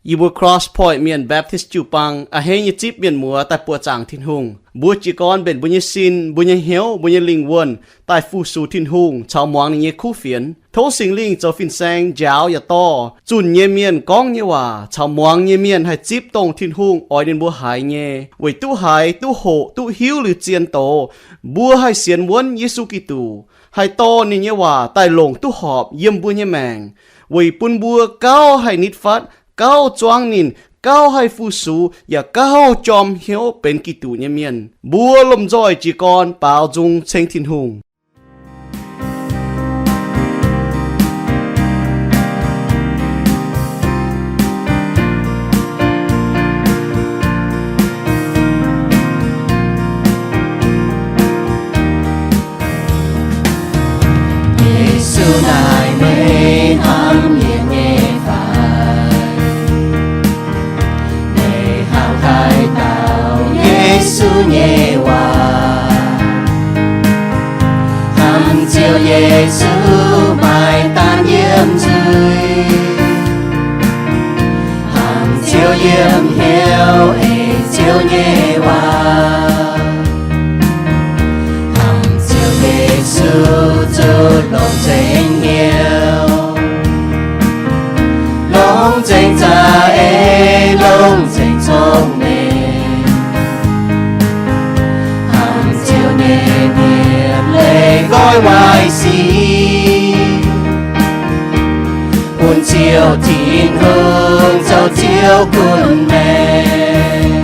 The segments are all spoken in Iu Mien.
Yie mbuo Cross Point Mienh Baptist jiu-baang a'hneiv nyei zipv mienh muoz daaih buoqc zaangc Tin-Hungh. Mbuo jiez gorn mbenc mbuo nyei sin, mbuo nyei hnyouv, mbuo nyei lingh wuonh daaih fu-sux Tin-Hungh caux muangx ninh nyei kuv fienx. Tov Singx Lingh zoux fin-saeng njaaux yaac dorh zunh nyei mienh gorngv nyei waac caux muangx nyei mienh haih zipv dongh Tin-Hungh oix ninh mbuo haiz nyei, weic duqv haiz, duqv hoqc, duqv hiuv liuz zien doz, mbuo haih sienx wuonv Yesu Giduc, haih dorh ninh nyei waac daaih longc duqv horpc yiem mbuo nyei maengc, weic bun mbuo gauh haih nitv fatv, gauh zuangv ninh, gauh haih fu-sux, yaac gauh jorm hnyouv benx Giduc nyei mienh. Mbuo lomh nzoih jiez gorn baaux nzung ceng Tin-Hungh. Yesu naaic meih hnamv yie nyei fai? Meih hnamv haaix dauh Yesu nyei waac? Hnamv Ziouv Yesu maaih daanh yiem nzuih. Hnamv Ziouv yiem hnyouv ei Ziouv nyei waac. Hnamv Ziouv Yesu zuqc longc nzengc hnyouv, longc nzengc za'eix, longc nzengc cong-mengh. Hnamv Ziouv nyei mienh leih nqoi waaic sic, bun Ziouv Tin-Hungh zoux Ziouv gunv maengc.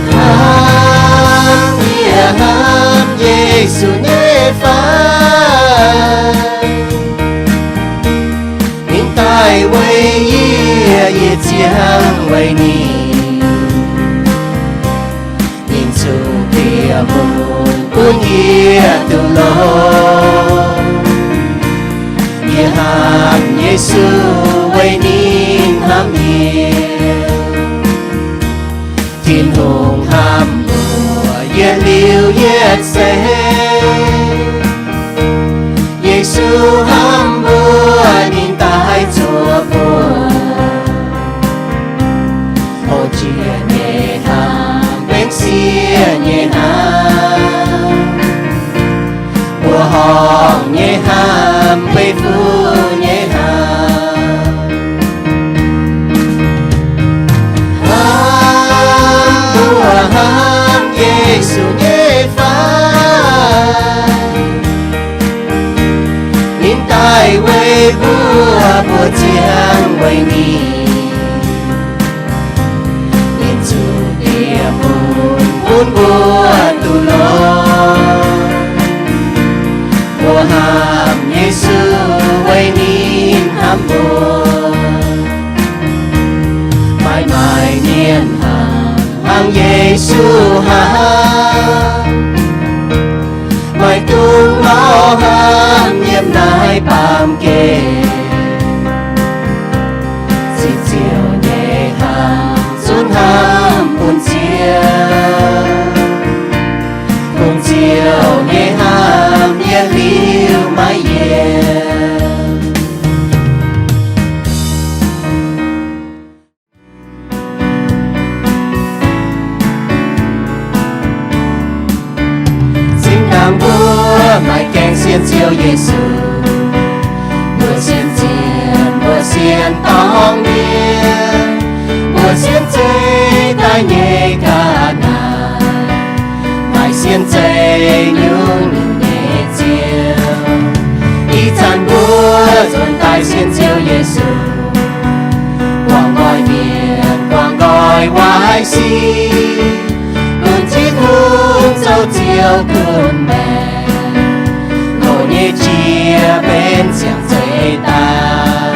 Hnamv, yie hnamv Yesu nyei fai? Ninh daaih weic yie, yie ziangh weic ninh. Ninh zuqc bieqc mun bun yie duqv longx. Yie hnamv Yesu weic ninh hnamv yie. Tin-Hungh hnamv mbuo yietc liuz yietc seix. Yesu hnamv mbuo, ninh daaih zuoqc mbuo. Houv jiex nyei hnamv, baengc sieqv nyei hnamv, mbuoqc horngh nyei hnamv, beiv fuqv nyei hnamv. Hnamv, mbuo hnamv Yesu nyei fai? Ninh daaih weic mbuo, mbuo ziangh weic ninh. Ninh zuqc bieqc mun bun mbuo duqv longx. Mbuo hnamv Yesu weic ninh hnamv mbuo. Maaih maaih mienh hnangv, hnangv Yesu hnamv. Maaih dungz mauv hnamv yiem naaiv baamh gen. Zipv Ziouv nyei hnamv, zunv hnamv bun Ziouv. Kungx Ziouv nyei hnamv yietc liuz maiv yienc. Zinh ndaangc mbuo maiv gaengh sienx Ziouv Yesu, mbuo sienx ziex, mbuo sienx dorngx mienh, mbuo sienx zeiv daaih nyei ga'naaiv, maaih sienx zeiv nyungc-nyungc nyei Ziouv. Ih zanc mbuo nzuonx daaih sienx Ziouv Yesu, guangc nqoi mienh, guangc nqoi waaic sic, gunv Tin-Hungh zoux Ziouv gunv maengc, loz nyei jiex benx ziangh zeiv daaih.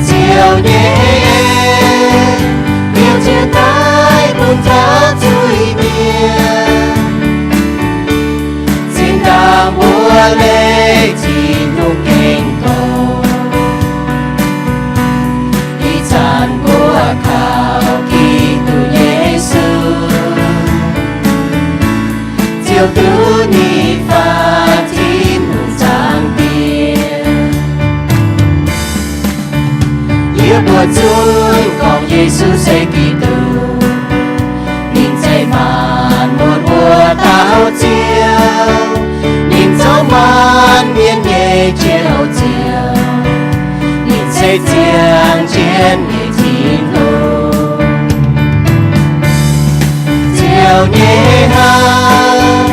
Ziouv nyei en liouc jiex daaih bun taux zuiz-mienh. Zinh ndaangc mbuo leih Tin-Hungh gengh gox, ih zanc mbuo kaux Giduc Yesu, Ziouv duqv ninh faatv Tin-Hungh zaangc Diex. Mbuo zungv gorngv Yesu se Giduc, ninh zeiz maanc muotc wuov dauh Ziouv. Ninh zoux maanc mienh nyei Njoux Ziouv, ninh se ziangh jienv nyei Tin-Hungh. Ziouv nyei hnangv,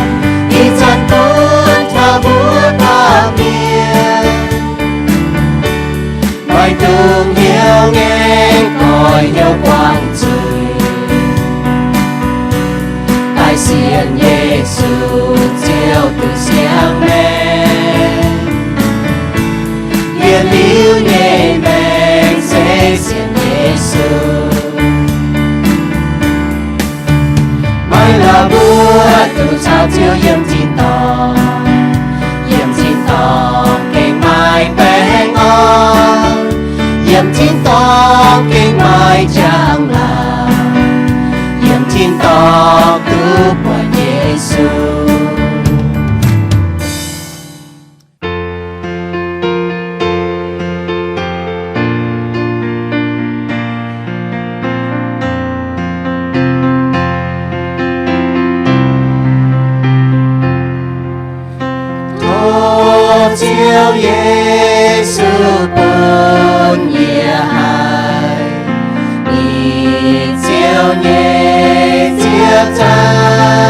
ih zanc gunv taux mbuo baamh mienh, maiv dungx hnyouv ngaengc, goiv hnyouv buangh zuiz, daaih sienx Yesu Ziouv duqv siang maengc. Yietc liuz nyei maengc se sienx Yesu. Maiv la'buo duqv caux Ziouv yiem tin-dorngh, yiem tin-dorngh gengh maaih baengh orn, yiem tin-dorngh gengh maaih njang-laangc, yiem tin-dorngh duqv buatc Yesu. Tov Ziouv Yesu bun yie haiz ih Ziouv nyei ziepc nzangc.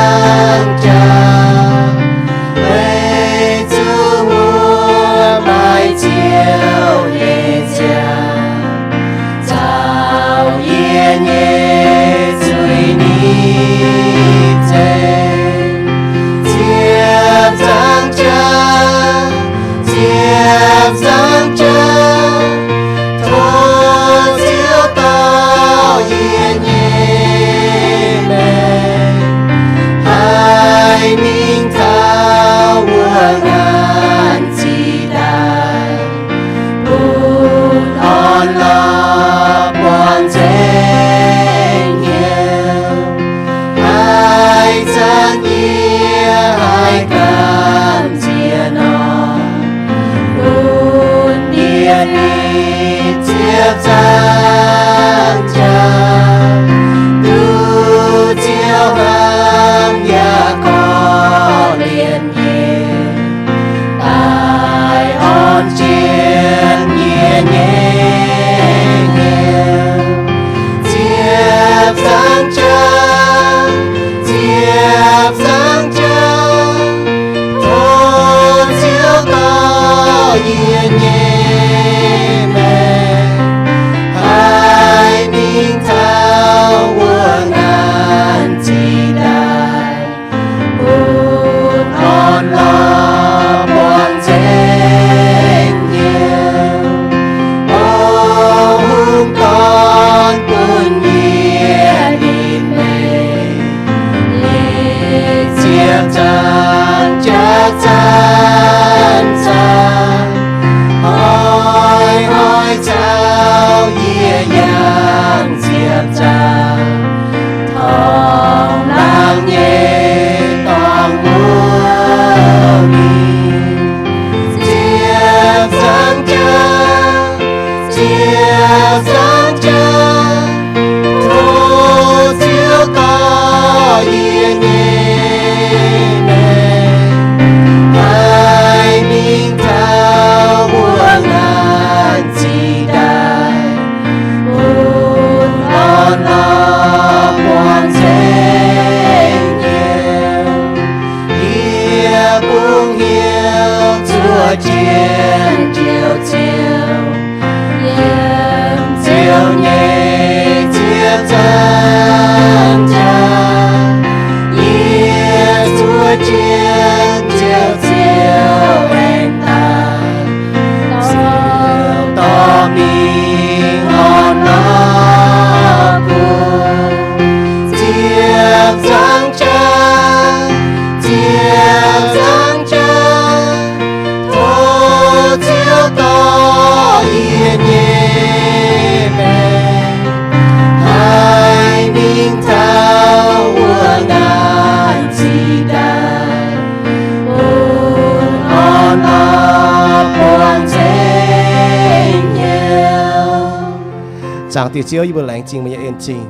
Zaangc Diex Ziouv, yie mbuo laengz zingh meih nyei en-zingh.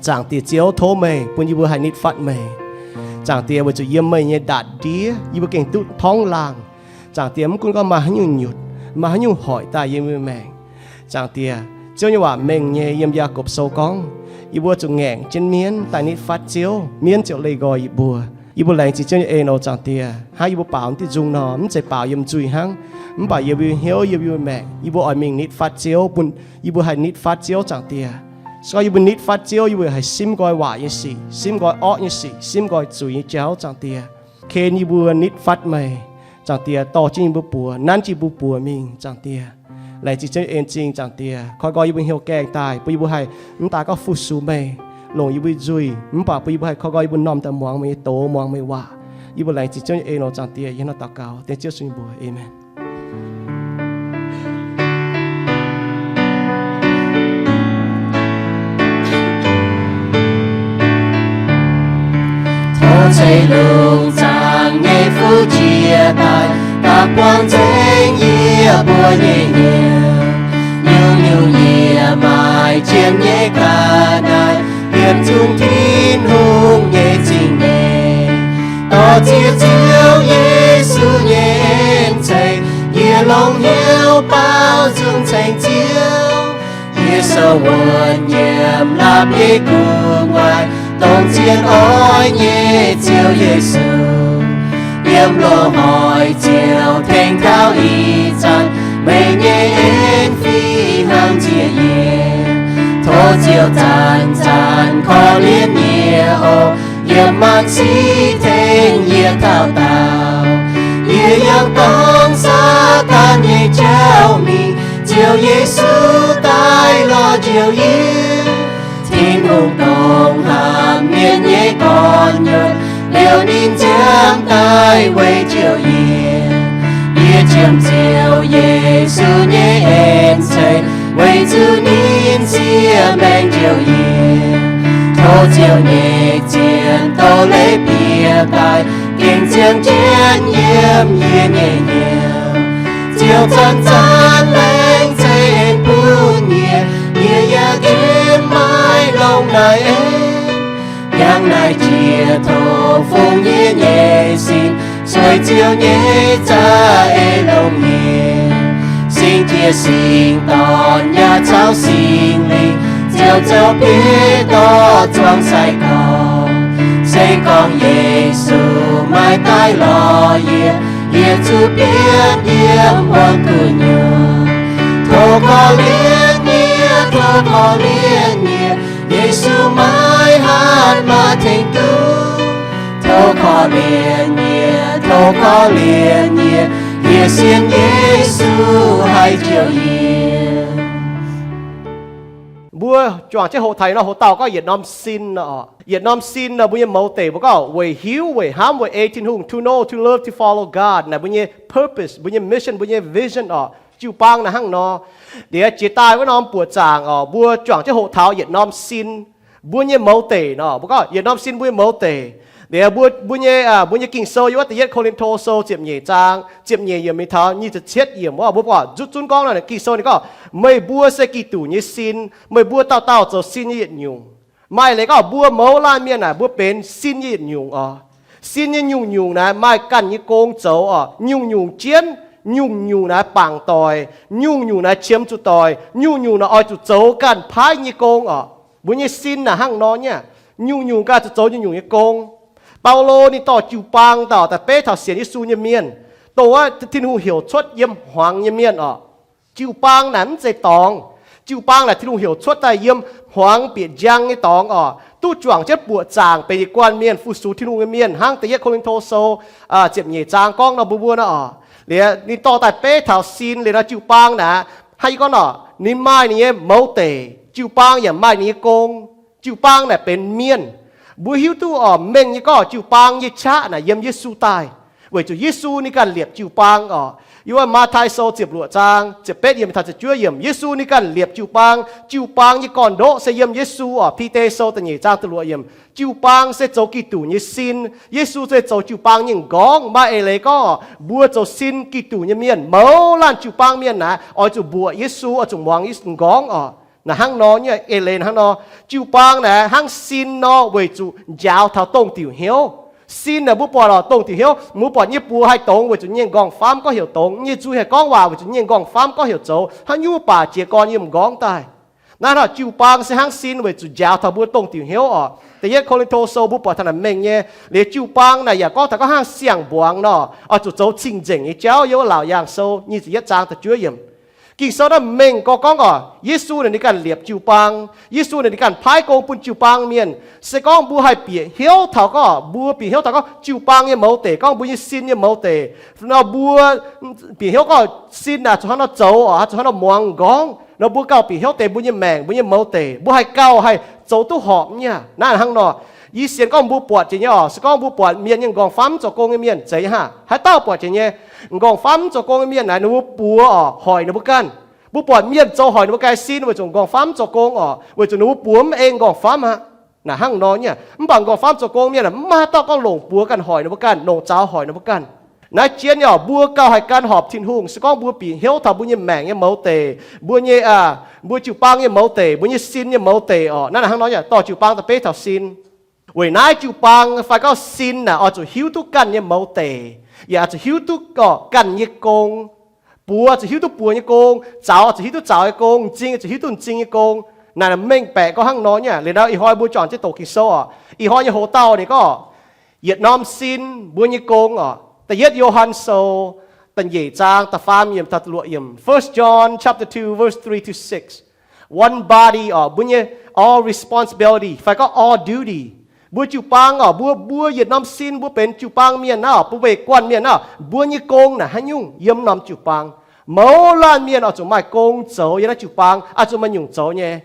Zaangc Diex Ziouv, tov meih bun yie mbuo haih nitv fatv meih. Zaangc Diex, weic zuqc yiem meih nyei ndaatv ndiev yie mbuo gengh duqv torngv laangh. Zaangc Diex, mv gunv gorngv maaih haaix nyungc nyutc, maaih haaix nyungc hoic daaih yiem yie mbuo maengc, Zaangc Diex, Ziouv nyei waac mengh nyei yiem Yaagorpc Sou gorngv, yie mbuo zuqc ngaengc jienv mienv daaih nitv fatv Ziouv, mienv ziouc leih nqoi yie mbuo. Yie mbuo laengz zingh Ziouv nyei en oc, Zaangc Diex. Hnangv yie mbuo baaux diuh nzung nor, mv zeiz baaux yiem nzuih hnangv, mv baac yiem mbuo hnyouv, yiem mbuo maengc, yie mbuo oix mingh nitv fatv Ziouv, bun yie mbuo haih nitv fatv Ziouv, Zaangc Diex. Se gorngv yie mbuo nitv fatv Ziouv, yie mbuo haih simv nqoi waac nyei sic, simv nqoi orqv nyei sic, simv nqoi zuiz nyei jauv, Zaangc Diex. Ken yie mbuo nitv fatv meih, Zaangc Diex, dorh jienv yie mbuo buoz, nanv jienv yie mbuo buoz mingh, Zaangc Diex. Laengz zingh Ziouv nyei en-zingh, Zaangc Diex. Koi nqoi yie mbuo hnyouv gaengh daaih, bun yie mbuo haih mv daaih gorngv fu-sux meih, longc yie mbuo nzuih, mv baac bun yie mbuo haih koi nqoi yie mbuo m'normh daaih muangx meih nyei doz, muangx meih waac. Yie mbuo laengz zingh Ziouv nyei en oc, Zaangc Diex. Yie hnangv naaiv daux gaux dengv Ziouv Yesu nyei mbuox. Aamen. Tov ceix lungh zaangc nyei fuqv jiex daaih, daaih buangh nzengc yie mbuo nyei hnyouv. Nyungc-nyungc yie maaih jiem nyei ga'naaiv, yiem zungv Tin-Hungh nyei zingh nyeic. Dorh ziex Ziouv Yesu nyei en-ceng, yie longx hnyouv baaux nzung ceng Ziouv. Yie sou wuonv yiem laapc nyei gu'nguaaic, dongh zien oix nyei Ziouv Yesu. Yiem loz-hnoi Ziouv tengx taux ih zanc, meih nyei en fih hnangv nziex yie. Tov Ziouv zanc-zanc korv-lienh yie oc, yiem maanc sic tengx yie taux daauh. Yie yangh dorngx Saadaan nyei jauv mingh, Ziouv Yesu daaih lorz njoux yie. Tin-Hungh dongh hnamv mienh nyei gorn-nyuonh, liouh ninh nziaamv daaih weic njoux yie. Yie qiemx Ziouv Yesu nyei en ceix, weic zuqc ninh siev maengc njoux yie. Tov Ziouv nyei zien doz-leiz bieqc daaih, gengh ziangh jienv yiem yie nyei hnyouv. Ziouv zanc-zanc laengz zingh en bun yie, yie yaac nqemh maiv longc naaiv en. Yangh naaiv jiex tov fungx yie nyei sin, sueih Ziouv nyei za'eix longx nyei. Singx Diex, Singx Dorn, yaac caux Singx Lingh, Ziouv zoux bieiv dorh zuangx sai-gorx. Se gorngv Yesu maiv daaih lorz yie, yie zuqc bietv yiem wuonh gu'nyuoz. Tov korv-lienh yie, tov korv-lienh yie, Yesu maiv hatc maaih tengx duqv. Tov korv-lienh yie, tov korv-lienh yie, yie sienx Yesu haih njoux yie. Mbuo juangc jienv hoqc taux nor, hoqc dauh gorngv yietc norm sin nor. Yietc norm sin nor, mbuo nyei mouz deic mbuo gorngv weic hiuv, weic hnamv, weic ei Tin-Hungh, to know, to love, to follow God, naaic mbuo nyei purpose, mbuo nyei mission, mbuo nyei vision oc. Jiu-baang naaic hnangv nor. Liuz jiex daaih wuov norm buoqc zaangc oc, mbuo juangc jienv hoqc taux yietc norm sin mbuo nyei mouz deic nor. Mbuo gorngv yietc norm sin mbuo nyei mouz deic. Liuz mbuo, mbuo nyei, mbuo nyei Ging-Sou yiem wuov Da'yietv Ko^lin^to Sou ziepc nyeic zaang, ziepc nyeic yiemc mingh taux nyic ziepc cietv yiemc wuov, mbuo buatc zutv zunv gorngv naaic Ging-Sou ninh gorngv, meih mbuo se Giduc nyei sin, meih mbuo dauh dauh zoux sin nyei yietc nyungc. Maaih leiz gorngv mbuo mouz laanh mienh naaic, mbuo benx sin nyei yietc nyungc oc. Sin nyei nyungc-nyungc naaic maaih ganh nyei gong zoux oc. Nyungc-nyungc jienv, nyungc-nyungc naaic bangc doic, nyungc-nyungc naaic qiemx zuqc doic, nyungc-nyungc naaic oix zuqc zoux ganh paaiv nyei gong oc. Mbuo nyei sin naaic hnangv nor nyei aqv. Nyungc-nyungc ganh zuqc zoux nyungc-nyungc nyei gong. Baulo ninh dorh jiu-baang dauh daaih beiv taux sienx Yesu nyei mienh, dongh wuov Tin-Hungh heuc cuotv yiem hmuangx nyei mienh oc. Jiu-baang naaic mv zeiz dorngx. Jiu-baang naaic Tin-Hungh heuc cuotv daaih yiem hmuangx bieqc njang nyei dorngx oc, duqv juangc jienv buoqc zaangc benx yietc guanh mienh, fu-sux Tin-Hungh nyei mienh, hnangv Da'yietv Ko^lin^to Sou ziepc nyeic zaang gorngv nor mbuo mbuo nor oc. Liuz ninh dorh daaih beiv taux sin liuz nor, jiu-baang naaic hnangv yie gorngv nor, ninh maaih ninh nyei mouz deic, jiu-baang yaac maaih ninh nyei gong. Jiu-baang naaic benx mienh. Mbuo hiuv duqv oc, mengh nyei gorngv jiu-baang nyei qaqv naaic yiem Yesu daaih, weic zuqc Yesu ninh ganh liepc jiu-baang oc. Yiem wuov Matv^tai Sou ziepc luoqc zaang ziepc betv yiemc taux ziepc juov yiemc, Yesu ninh ganh liepc jiu-baang. Jiu-baang nyei gorn-ndoqv se yiem Yesu oc. Bide Sou da'nyeic zaang da'luoqc yiemc, jiu-baang se zoux Giduc nyei sin. Yesu se zoux jiu-baang nyei m'nqorngv. Maaih eix leiz gorngv oc, mbuo zoux sin Giduc nyei mienh, mouz laanh jiu-baang mienh naaic oix zuqc mbuoqc Yesu, oix zuqc muangx Yesu m'nqorngv oc. Naaic hnangv nor nyei, eix leiz hnangv nor, jiu-baang naaic hnangv sin nor weic zuqc njaaux taux dongh diuc hnyouv. Sin naaic mbuo buatc oc, dongh diuc hnyouv, mbuo buatc nyei buoz haih dongz weic zuqc nyei nqorngv-famv gorngv heuc dongz, nyei nzuih haih gorngv waac weic zuqc nyei nqorngv-famv gorngv heuc zoux, haaix nyungc baac jiez gorn yiem nqorngv daaih. Naaiv nor jiu-baang se hnangv sin weic zuqc njaaux taux mbuo dongh diuc hnyouv oc. Da'yietv Ko^lin^to Sou mbuo buatc taux naaic mengh nyei, liuz jiu-baang naaic yaac gorngv taux gorngv hnangv siang-mbuangz nor, oix zuqc zoux cing-nzengc nyei jauv, yiem Laauc Yaangh Sou nyic ziepc yietv zaang da'juov yiemc. Ging-Sou naaiv mengh gorngv, gorngv oc, Yesu naaic ninh ganh liepc jiu-baang. Yesu naaic ninh ganh paaiv gong bun jiu-baang mienh. Se gorngv mbuo haih bieqc hnyouv taux gorngv, mbuo bieqc hnyouv taux gorngv jiu-baang nyei mouz deic, gorngv mbuo nyei sin nyei mouz deic nor, mbuo bieqc hnyouv gorngv sin naaic zuqc hnangv nor zoux oc, zuqc hnangv nor muangx m'nqorngv nor, mbuo gauh bieqc hnyouv deix mbuo nyei maengc, mbuo nyei mouz deic, mbuo haih gauh haih zoux duqv horpc nyei. Naaiv hnangv nor, yie sienx gorngv mbuo buatc jiex nyei oc. Se gorngv mbuo buatc mienh nyei nqorngv-famv zoux gong nyei mienh zeiz haav, haaix dauh buatc jiex nyei, nqorngv-famv zoux gong nyei mienh naaic ninh mbuo buoz oc, hoic ninh mbuo ganh. Mbuo buatc mienh zoux hoic ninh mbuo ganh sin weic zuqc nqorngv-famv zoux gong oc, weic zuqc ninh mbuo buoz mv ei nqorngv-famv aqv. Naaic hnangv nor nyei. Mv baac nqorngv-famv zoux gong mienh mv maaih haaix dauh gorngv longc buoz ganh hoic ninh mbuo ganh, longc zaux hoic ninh mbuo ganh. Naaiv jienv nyei oc, mbuo gauh haih gan horpc Tin-Hungh se gorngv mbuo bieqc hnyouv taux mbuo nyei maengc nyei mouz deic, mbuo nyei, mbuo jiu-baang nyei mouz deic, mbuo nyei sin nyei mouz deic oc. Naaiv hnangv nor nyei, dorh jiu-baang daaih beiv taux sin. Weic naaiv jiu-baang fai gorngv sin naaic oix zuqc hiuv duqv ganh nyei mouz deic, yaac oix zuqc hiuv duqv gorqv ganh nyei gong. Buoz zuqc hiuv duqv buoz nyei gong, zaux zuqc hiuv duqv zaux nyei gong, m'zing zuqc hiuv duqv m'zing nyei gong. Naaic mengh baeqc gorngv hnangv nor nyei. Liuz ndau ih hnoi mbuo juangc jienv doqc Ging-Sou oc. Ih hnoi nyei hoc-dauh ninh gorngv yietc norm sin mbuo nyei gong oc. Da'yietv Yo^han Sou da'nyeic zaang da'faam yiemc taux da'luoqc yiemc. First John chapter two, verse three to six. One body oc, mbuo nyei all responsibility fai gorngv all duty. Mbuo jiu-baang oc, mbuo, mbuo yietc norm sin mbuo benx jiu-baang mienh naaiv oc, mbuo weic guanh mienh naaiv oc, mbuo nyei gong naaic haaix nyungc yiem norm jiu-baang. Mouz laanh mienh oix zuqc maaih gong zoux yiem naaiv jiu-baang, oix zuqc maaih nyungc zoux nyei.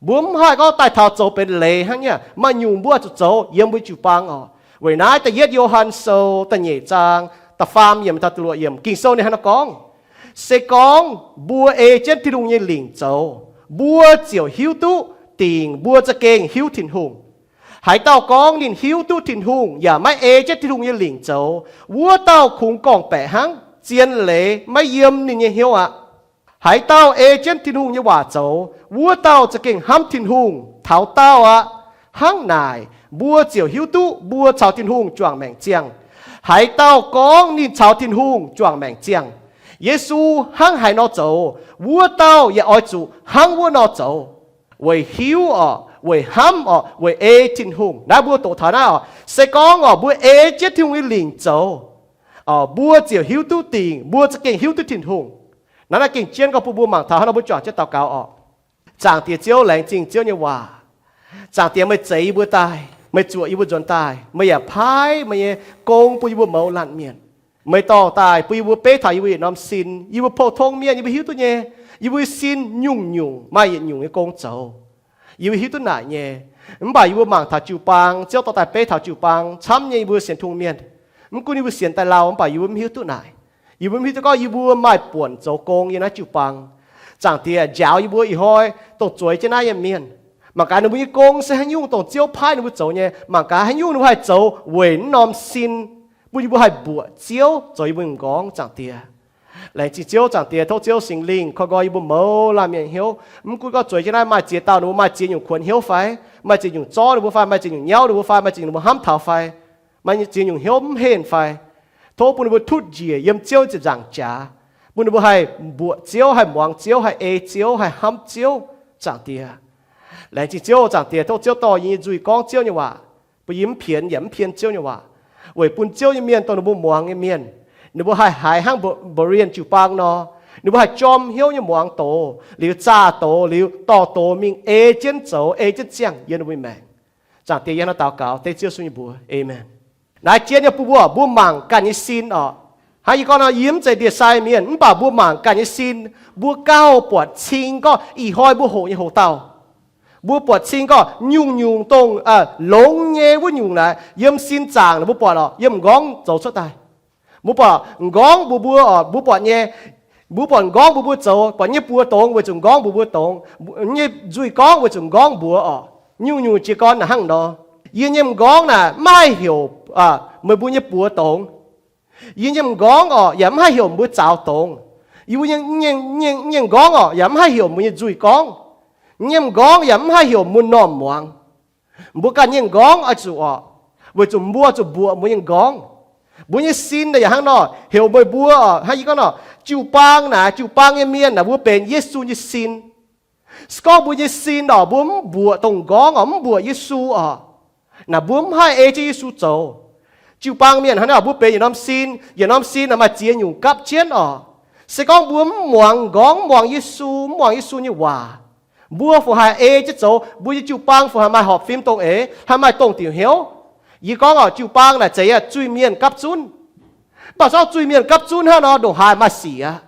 Mbuo mv haih gorngv daaih taux zoux benx leiz hnangv nyei. Maaih nyungc mbuo oix zuqc zoux yiem mbuo jiu-baang oc. Weic naaiv da'yietv Yo^han Sou da'nyeic zaang da'faam yiemc taux da'luoqc yiemc Ging-Sou ninh hnangv naaiv gorngv, se gorngv mbuo ei jienv Tin-Hungh nyei lingc zoux, mbuo ziouc hiuv duqv dingc mbuo za'gengh hiuv Tin-Hungh. Haaix dauh gorngv ninh hiuv duqv Tin-Hungh yaac maiv ei jienv Tin-Hungh nyei lingc zoux, wuov dauh kungx gorngv-baeqc hnangv, zien leiz maiv yiem ninh nyei hnyouv aqv. Haaix dauh ei jienv Tin-Hungh nyei waac zoux, wuov dauh za'gengh hnamv Tin-Hungh taux daauh aqv. Hnangv naaic, mbuo ziouc hiuv duqv mbuo caux Tin-Hungh juangc maengc ziangh. Haaix dauh gorngv ninh caux Tin-Hungh juangc maengc ziangh, Yesu hnangv haaix nor zoux, wuov dauh yaac oix zuqc hnangv wuov nor zoux. Weic hiuv oc, weic hnamv oc, weic ei Tin-Hungh. Naaiv mbuo doqc taux naaiv oc, se gorngv oc, mbuo ei jienv Tin-Hungh nyei lingc zoux, mbuo ziouc hiuv duqv dingc mbuo za'gengh hiuv duqv Tin-Hungh. Naaiv, naaiv gengh jienv gorngv bun mbuo mangc taux hnangv nor mbuo juangc jienv daux gaux oc. Zaangc Diex Ziouv, laengz zingh Ziouv nyei waac. Zaangc Diex, meih zeix yie mbuo daaih, meih zuoqc yie mbuo nzuonx daaih, meih yaac paaiv meih nyei gong bun yie mbuo mouz laanh mienh. Meih dorh daaih bun yie mbuo beiv taux yie mbuo yietc norm sin. Yie mbuo pou-tong mienh, yie mbuo hiuv duqv nyei, yie mbuo sin nyungc-nyungc maaih yietc nyungc nyei gong zoux. Yie mbuo hiuv duqv naaic nyei. Mv baac yie mbuo mangc taux jiu-baang, Ziouv dorh daaih beiv taux jiu-baang camv nyei yie mbuo sienx Tin-Hungh mienh. Mv gunv yie mbuo sienx daaih lauh, mv baac yie mbuo mv hiuv duqv naaic. Yie mbuo mv hiuv duqv gorngv yie mbuo maaih buonc zoux gong yiem naaiv jiu-baang. Zaangc Diex, njaaux yie mbuo ih hnoi dongh zueiz jienv naaiv nyei mienh. Mangc gaax ninh mbuo nyei gong se haaix nyungc dongh Ziouv paaiv ninh mbuo zoux nyei. Mangc gaax haaix nyungc ninh mbuo haih zoux weic naaiv norm sin, bun yie mbuo haih mbuoqc Ziouv zoux yie mbuo nyei m'nqorngv, Zaangc Diex. Laengz zingh Ziouv, Zaangc Diex, tov Ziouv Singx Lingh koi nqoi yie mbuo mouz laanh mienh hnyouv. Mv gunv gorngv zueiz jienv naaiv maaih ziex dauh ninh mbuo maaih ziex nyungc kuonx hnyouv fai, maaih ziex nyungc zorqv ninh mbuo fai, maaih ziex nyungc nyauv ninh mbuo fai, maaih ziex nyungc ninh mbuo hnamv taux fai, maaih ziex nyungc hnyouv mv henh fai, tov bun ninh mbuo tutv njiec yiem Ziouv ziepc nzaangc jaax, bun ninh mbuo haih mbuoqc Ziouv, haih muangx Ziouv, haih ei Ziouv, haih hnamv Ziouv, Zaangc Diex. Laengz zingh Ziouv, Zaangc Diex, tov Ziouv dorh yie nyei nzuih gorngv Ziouv nyei waac, bun yie mv pienx yaac mv pien Ziouv nyei waac, weic bun Ziouv nyei mienh dongh ninh mbuo muangx nyei mienh, ninh mbuo haih haiz hnangv Berean jiu-baang nor, ninh mbuo haih jorm hnyouv nyei muangx doz liuz, zaah doz liuz, dorh doz mingh ei jienv zoux, ei jienv ziangh yiem ninh mbuo nyei maengc. Zaangc Diex, yie hnangv naaiv daux gaux dengv Ziouv Yesu nyei mbuox, aamen. Naaiv jienv nyei bun mbuo, mbuo mangc ganh nyei sin oc. Hnangv yie gorngv nor, yie mv zeiz ndie-sai mienh, mv baac mbuo mangc ganh nyei sin, mbuo gauh buatc cing gorngv ih hnoi mbuo hoqc nyei hoc-dauh. Mbuo buatc cing gorngv nyungc-nyungc dongh longx nyei wuov nyungc naaic, yiem sin zaangc naaic mbuo buatc oc, yiem m'nqorngv zoux cuotv daaih. Mbuo buatc m'nqorngv mbuox mbuo oc, mbuo buatc nyei, mbuo buatc m'nqorngv mbuox mbuo zoux, buatc nyei buoz dongz weic zuqc m'nqorngv mbuox mbuo dongz, nyei nzuih gorngv weic zuqc m'nqorngv mbuox oc. Nyungc-nyungc jiez gorn naaic hnangv nor. Yie nyei m'nqorngv naaic mv haih heuc meih mbuo nyei buoz dongz. Yie nyei m'nqorngv oc yaac mv haih heuc mbuo zaux dongz. Yie mbuo nyei m'nqorngv oc yaac mv haih heuc mbuo nyei nzuih gorngv. Yie nyei m'nqorngv yaac mv haih heuc mun normh muangx. Mbuo ganh nyei m'nqorngv oix zuqc orqc, weic zuqc mbuo zuqc mbuoqc mbuo nyei m'nqorngv. Mbuo nyei sin yaac hnangv nor, heuc meih mbuo orqc, hnangv yie gorngv nor, jiu-baang naaic, jiu-baang nyei mienh naaic, mbuo benx Yesu nyei sin. Se gorngv mbuo nyei sin orqc, mbuo mv mbuoqc dongh m'nqorngv orqc, mv mbuoqc Yesu orqc, naaic mbuo mv haih ei jienv Yesu zoux. Jiu-baang mienh hnangv nor, mbuo benx yietc norm sin, yietc norm sin naaic maaih ziex nyungc gapv jienv orqc. Se gorngv mbuo mv muangx m'nqorngv, mv muangx Yesu, mv muangx Yesu nyei waac, mbuo fungc haih ei jienv zoux, mbuo nyei jiu-baang fungc haih maaih horpc fim dongh eix, haih maaih dongh diuc hnyouv. Yie gorngv orqc, jiu-baang naaic zeiz zuiz-mienh gapv zunv. Mv baac se gorngv zuiz-mienh gapv zunv hnangv nor, ndongc haaix maaih sic aqv.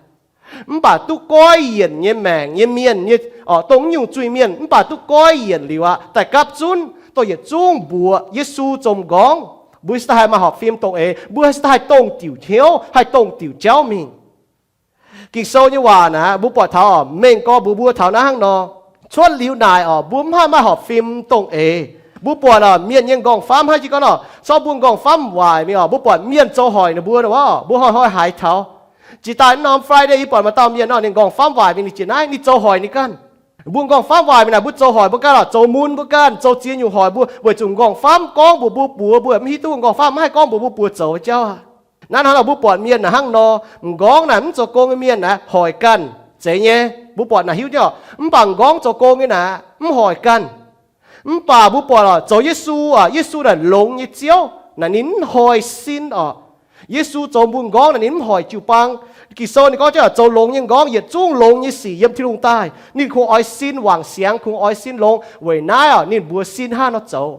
Mv baac duqv goiv yienc nyei maengc nyei mienh nyei, orqc, dongh nyungc zuiz-mienh mv baac duqv goiv yienc liuz aqv, daaih gapv zunv dongh yietc zungv mbuoqc Yesu zoux m'nqorngv, mbuo se daaih haih maaih horpc fim dongh eix, mbuo se daaih haih dongh diuc hnyouv, haih dongh diuc jauv mingh. Ging-Sou nyei waac naaic, mbuo buatc taux orqc, mengh gorx mbuox mbuo taux naaiv hnangv nor, cuotv liuz naaic orqc, mbuo mv haih maaih horpc fim dongh eix. Mbuo buatc orqc, mienh nyei m'nqorngv-famv hnangv jiex gorngv orqc, se gorngv mbuo m'nqorngv-famv waaic mingh orqc, mbuo buatc mienh zoux hoic ninh mbuo orqc, mbuo hnoi-hnoi haiz taux. Jiex daaih norm Friday yie buatc maaih dauh mienh orqc, ninh m'nqorngv-famv waaic mingh, ninh jiex naaiv, ninh zoux hoic ninh ganh. Mbuo m'nqorngv-famv waaic mingh naaic, mbuo zoux hoic mbuo ganh orqc, zoux mun mbuo ganh, zoux ziex nyungc hoic mbuo, weic zuqc m'nqorngv-famv gorngv mbuox mbuo buoz, mbuo mv hiuv duqv m'nqorngv-famv mv haih gorngv mbuox mbuo buoz zoux nyei jauv aqv. Naaiv hnangv nor mbuo buatc mienh naaic hnangv nor, m'nqorngv naaic mv zoux gong nyei mienh naaic hoic ganh, zeiz nyei. Mbuo buatc naaic hiuv nyei orqc, mv baac m'nqorngv zoux gong nyei naaic mv hoic ganh. Mv baac mbuo buatc orqc, zoux Yesu orqc, Yesu naaic longx nyei Ziouv naaic ninh mv hoic sin orqc. Yesu zoux mbuo m'nqorngv naaic ninh mv hoic jiu-baang. Ging-Sou ninh gorngv jienv orqc, zoux longx nyei m'nqorngv yietc zungv longx nyei sic yiem Tin-Hungh daaih. Ninh kungx oix sin wangc siangx, kungx oix sin longx, weic naaiv orqc ninh mbuox sin hnangv nor zoux.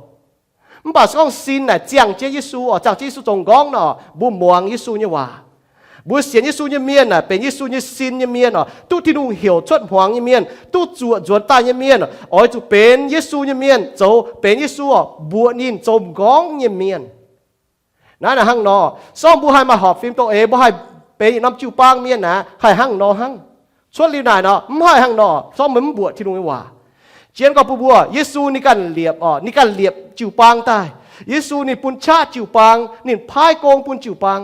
Mv baac se gorngv sin naaic ziangh jienv Yesu orqc, ziangh jienv Yesu zoux m'nqorngv nor, mbuo muangx Yesu nyei waac. Mbuo sienx Yesu nyei mienh naaic benx Yesu nyei sin nyei mienh orqc, duqv Tin-Hungh heuc cuotv hmuangx nyei mienh, duqv zuoqc nzuonx daaih nyei mienh, oix zuqc benx Yesu nyei mienh, zoux benx Yesu orqc, mbuoqc ninh zoux m'nqorngv nyei mienh. Naaiv naaic hnangv nor, se gorngv mbuo haih maaih horpc fim dongh eix, mbuo haih benx yietc norm jiu-baang mienh naaic, haih hnangv nor hnangv. Cuotv liuz naaic nor, mv haih hnangv nor, se gorngv meih mv mbuoqc Tin-Hungh nyei waac. Jienv gorngv mbuo mbuo, Yesu ninh ganh liepc orqc, ninh ganh liepc jiu-baang daaih. Yesu ninh bun qaqv jiu-baang, ninh paaiv gong bun jiu-baang.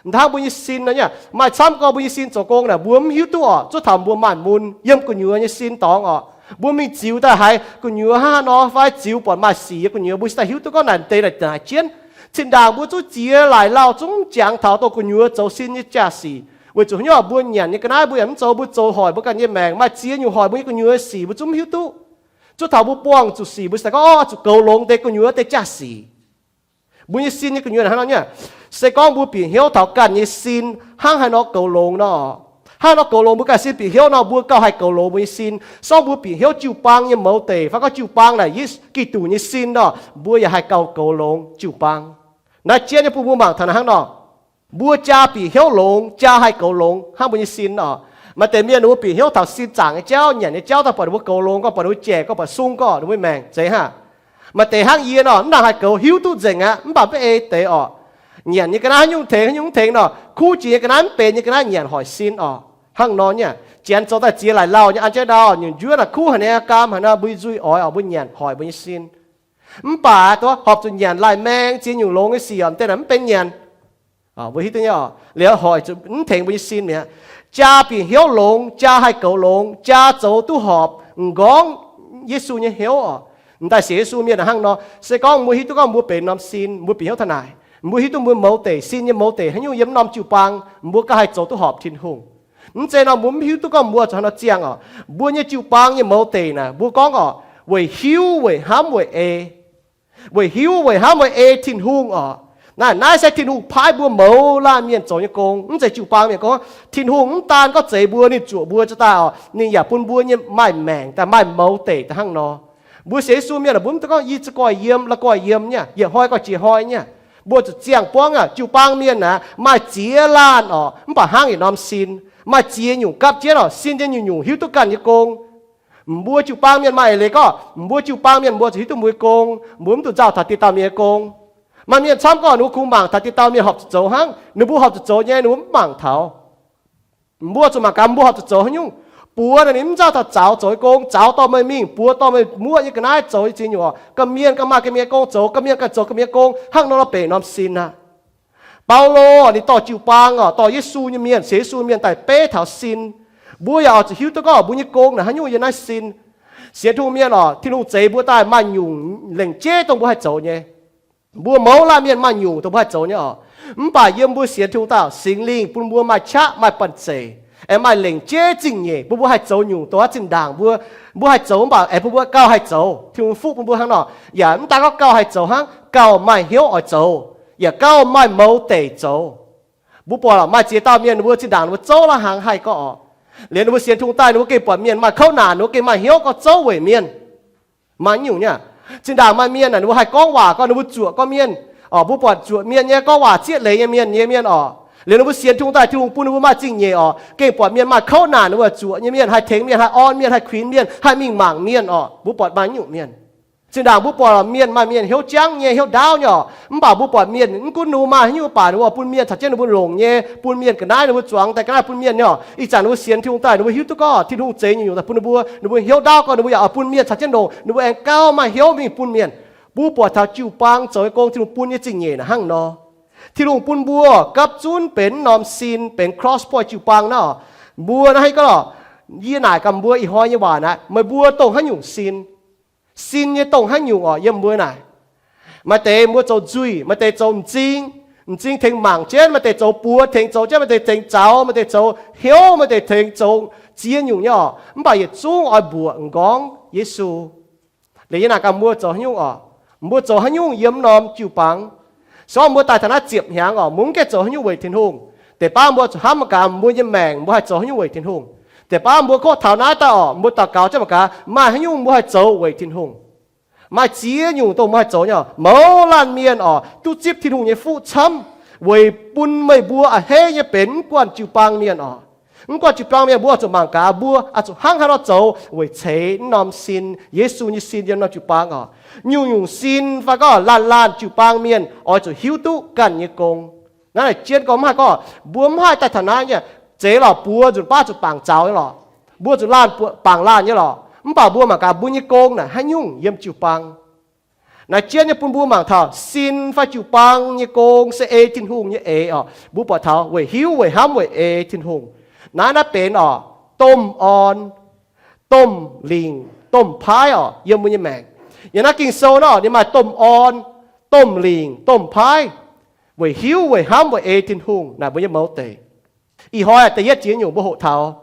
Hnangv mbuo nyei sin nor nyei, maaih camv gorngv mbuo nyei sin zoux gong naaic, mbuo mv hiuv duqv orqc, zuov taux mbuo maaih mun yiem gu'nyuoz nyei sin dorngx orqc. Mbuo mingh ziux daaih haiz gu'nyuoz hnangv nor fai ziux buatc maaih sic yiem gu'nyuoz, mbuo cingx daaih hiuv duqv gorngv naaic deix naaic haaix jienv. Cin-ndaangc mbuo zungv ziex laaic lauh zungv jangx taux dongh gu'nyuoz zoux sin nyei jaa-sic. Weic zuqc haaix nyungc mbuo nyanc nyei ga'naaiv mbuo yaac mv zoux, mbuo zoux hoic mbuo ganh nyei maengc, maaih ziex nyungc hoic mbuo nyei gu'nyuoz sic, mbuo zungv mv hiuv duqv. Zuov taux mbuo buangh zuqc sic, mbuo cingx daaih gorngv, Orv, zuqc goux longx deix gu'nyuoz deix jaa-sic. Mbuo nyei sin nyei gu'nyuoz hnangv nor nyei. Se gorngv mbuo bieqc hnyouv taux ganh nyei sin hnangv haaix nor goux longx nor, hnangv haaix nor goux longx mbuo ganh sin, bieqc hnyouv nor mbuo gauh haih goux longx mbuo nyei sin. Se gorngv mbuo bieqc hnyouv jiu-baang nyei mouz deic fai gorngv jiu-baang naaic Yesu Giduc nyei sin nor, mbuo yaac haih gauh goux longx jiu-baang. Naaiv jienv nyei bun mbuo mangc taux naaiv hnangv nor, mbuo jaa bieqc hnyouv longx, jaa haih goux longx hnangv mbuo nyei sin orqc. Maaih deix mienh ninh mbuo bieqc hnyouv taux sin zaangc nyei jauv, nyanc nyei jauv daaih buatc ninh mbuo goux longx gorngv, buatc ninh mbuo jaic gorngv, buatc sung gorngv, ninh mbuo maengc zeiz hnangv. Maaih deix hnangv yie nor, mv nangc haih goux, hiuv duqv nzengc aqv, mv baac mv ei deix orqc. Nyanc nyei ga'naaiv haaix nyungc tengx, haaix nyungc mv tengx nor, kuv jiex nyei ga'naaiv, mv benx nyei ga'naaiv nyanc hoic sin orqc. Hnangv nor nyei, janx zoux daaih ziex laaic lauh nyei an jienv ndau, nyungc njuov naaic kuv haic nyei, gaam haic nor, mbuo nzuih oix orqc, mbuo nyanc hoic mbuo nyei sin. Mv baac duqv horpc zuqc nyanc laih maeng ziex nyungc longx nyei sic orqc, deix naaic mv benx nyanc. Mbuo hiuv duqv nyei orqc, liuz hoic zuqc mv tengx mbuo nyei sin mi'aqv. Jaa bieqc hnyouv longx, jaa haih goux longx, jaa zoux duqv horpc m'nqorngv Yesu nyei hnyouv orqc. M'daaih sienx Yesu mienh hnangv nor, se gorngv mbuo hiuv duqv gorngv mbuo benx norm sin, mbuo bieqc hnyouv taux naaic, mbuo hiuv duqv mbuo mouz deic, sin nyei mouz deic haaix nyungc yiem norm jiu-baang, mbuo gauh haih zoux duqv horpc Tin-Hungh. Mv zeiz nor mbuo mv hiuv duqv gorngv mbuo zuqc haaix nor ziangh orqc. Mbuo nyei jiu-baang nyei mouz deic naaic, mbuo gorngv orqc, weic hiuv, weic hnamv, weic ei. Weic hiuv, weic hnamv, weic ei Tin-Hungh orqc. Naaiv, naaiv se Tin-Hungh paaiv mbuo mouz laanh mienh zoux nyei gong, mv zeiz jiu-baang mienh gong. Tin-Hungh mv daan gorngv zeix mbuo, ninh zuoqc mbuo zuqc daaih orqc, ninh yaac bun mbuo nyei maaih maengc daaih, maaih mouz deic daaih hnangv nor. Mbuo sienx Yesu mienh, mbuo mv dungx gorngv yie za'gengh yiem, la'gengh yiem nyei, yietc hnoi gorngv jiex hnoi nyei. Mbuo zuqc ziangh buangv aqv. Jiu-baang mienh naaic maaih ziex laanh orqc, mv baac hnangv yietc norm sin, maaih ziex nyungc gapv jienv orqc, sin nyei nyungc-nyungc hiuv duqv ganh nyei gong. Mbuo jiu-baang mienh maaih eix leiz gorngv, mbuo jiu-baang mienh mbuo zuqc hiuv duqv mbuo nyei gong, mbuo mv dungx nzauh taux dieh dauh mienh nyei gong. Maaih mienh camv gorngv ninh mbuo kungx mangc taux dieh dauh mienh horpc zuqc zoux hnangv, ninh mbuo horpc zuqc zoux nyei, ninh mbuo mv mangc taux. Mbuo zuqc mangc gaax mbuo horpc zuqc zoux haaix nyungc. Buoz naaic ninh mv nzauh taux zaux zoux nyei gong, zaux dorh meih mingh, buoz dorh meih muoqv nyei ga'naaiv zoux nyei ziex nyungc orqc. Ga'mienh ganh maaih ga'mienh nyei gong zoux, ga'mienh ganh zoux ga'mienh nyei gong, hnangv nor lorqc, benx norm sin aqv. Baulo ninh dorh jiu-baang orqc, dorh Yesu nyei mienh, sienx Yesu mienh daaih beiv taux sin. Mbuo yaac oix zuqc hiuv duqv gorngv mbuo nyei gong naaic haaix nyungc yiem naaiv sin. Sienx Tin-Hungh mienh oc, Tin-Hungh zeix mbuo daaih maaih nyungc lengc jeiv dongh mbuo haih zoux nyei. Mbuo mouz laanh mienh maaih nyungc dongh mbuo haih zoux nyei oc. Mv baac yiem mbuo sienx Tin-Hungh daaih, Singx Lingh bun mbuo maaih qaqv maaih banh zeic, aengx maaih lengc jeiv zingh nyeic bun mbuo haih zoux nyungc dongh aqv. Zinh ndaangc mbuo, mbuo haih zoux mv baac aengx bun mbuo gauh haih zoux. Tin-Hungh fuqv bun mbuo hnangv nor, yaac mv daan gorngv gauh haih zoux hnangv, gauh maaih hnyouv oix zoux, yaac gauh maaih mouz deic zoux. Mbuo buatc maaih ziex dauh mienh ninh mbuo zinh ndaangc ninh mbuo zouv la'hnaangx haih gorngv oc, liuz ninh mbuo sienx Tin-Hungh daaih ninh mbuo gengh buatc mienh maaih kouv naanc, ninh mbuo gengh maaih hnyouv gorngv zouv weic mienh. Maaih nyungc nyei. Zinh ndaangc maaih mienh ninh mbuo haih gorngv waac gorngv ninh mbuo zuoqc gorngv mienh oc. Mbuo buatc zuoqc mienh nyei, gorngv waac zieqv leiz nyei mienh, nyei mienh oc. Liuz ninh mbuo sienx Tin-Hungh daaih, Tin-Hungh bun ninh mbuo maaih zingh nyeic oc, gengh buatc mienh maaih kouv naanc ninh mbuo zuoqc nyei mienh, haih tengx mienh, haih orn mienh, haih kuinx mienh, haih mingh mangc mienh oc. Mbuo buatc maaih nyungc mienh. Zinh ndaangc mbuo buatc mienh maaih mienh hnyouv jangv nyei, hnyouv ndaauv nyei oc, mv baac mbuo buatc mienh mv gunv ninh mbuo maaih haaix nyungc mv baac ninh mbuo bun mienh caux jienv ninh mbuo longc nyei, bun mienh ga'naaiv ninh mbuo zuangx daaih ga'naaiv bun mienh nyei oc. Ih zanc ninh mbuo sienx Tin-Hungh daaih ninh mbuo hiuv duqv gorngv Tin-Hungh zeix nyungc-nyungc daaih bun ninh mbuo, ninh mbuo hnyouv ndaauv gorngv ninh mbuo yaac oix bun mienh caux jienv longc, ninh mbuo aengx gauh maaih hnyouv mingh bun mienh. Mbuo buatc taux jiu-baang zoux nyei gong, Tin-Hungh bun nyei zingh nyeic naaic hnangv nor. Tin-Hungh bun mbuo gapv zunv benx norm sin, benx cross point jiu-baang naaiv oc. Mbuo naaiv haaix gorngv oc, yie naaic gaax mbuo ih hnoi nyei waac naaic, meih mbuo dongh haaix nyungc sin? Sin nyei dongh haaix nyungc oc yiem mbuo naaic? Maaih deix mbuo zoux nzuih, maaih deix zoux m'zing, m'zing tengx mangc jienv, maaih deix zoux buoz tengx zoux jienv, maaih deix tengx zaux, maaih deix zoux hnyouv, maaih deix tengx zoux ziex nyungc nyei oc. Mv baac yietc zungv oix mbuoqc m'nqorngv Yesu. Liuz yie naaic gaax mbuo zoux haaix nyungc oc? Mbuo zoux haaix nyungc yiem norm jiu-baang? Se gorngv mbuo daaih taux naaiv ziepc hnyangx oc, mbuo mv gaengh zoux haaix nyungc weic Tin-Hungh. Deix baav mbuo zuqc hnamv mangc gaax mbuo nyei maengc mbuo haih zoux haaix nyungc weic Tin-Hungh. Deix baav mbuo kov taux naaiv daaih oc, mbuo daux gaux jienv mangc gaax maaih haaix nyungc mbuo haih zoux weic Tin-Hungh. Maaih ziex nyungc dongh mbuo haih zoux nyei oc. Mouz laanh mienh oc, duqv zipv Tin-Hungh nyei fuqv camv weic bun meih mbuo a'hneiv nyei benx mv guanh jiu-baang mienh oc. Mv guanh jiu-baang mienh mbuo oix zuqc mangc gaax mbuo oix zuqc hnangv haaix nor zoux weic ceix naaiv norm sin, Yesu nyei sin yiem norm jiu-baang oc. Nyungc-nyungc sin fai gorngv laanh laanh jiu-baang mienh oix zuqc hiuv duqv ganh nyei gong. Naaiv naaic jienv gorngv mv haih gorngv mbuo mv haih daaih taux naaiv nyei, zeiz lorqc, buoz nzunc baav zuqc bangc zaux nyei lorqc, mbuo zuqc laanh bangc laanh nyei lorqc. Mv baac mbuo mangc gaax mbuo nyei gong naaic haaix nyungc yiem jiu-baang. Naaiv jienv nyei bun mbuo mangc taux sin fai jiu-baang nyei gong se ei Tin-Hungh nyei eix oc. Mbuo buatc taux weic hiuv, weic hnamv, weic ei Tin-Hungh. Naaiv naaiv benx oc, domh orn, domh lingc, domh paaiv oc yiem mbuo nyei maengc. Yiem naaiv Ging-Sou naaiv oc, ninh maaih domh orn, domh lingc, domh paaiv, weic hiuv, weic hnamv, weic ei Tin-Hungh naaic mbuo nyei mouz deic. Ih hnoi da'yietv ziex nyungc mbuo hoqc taux.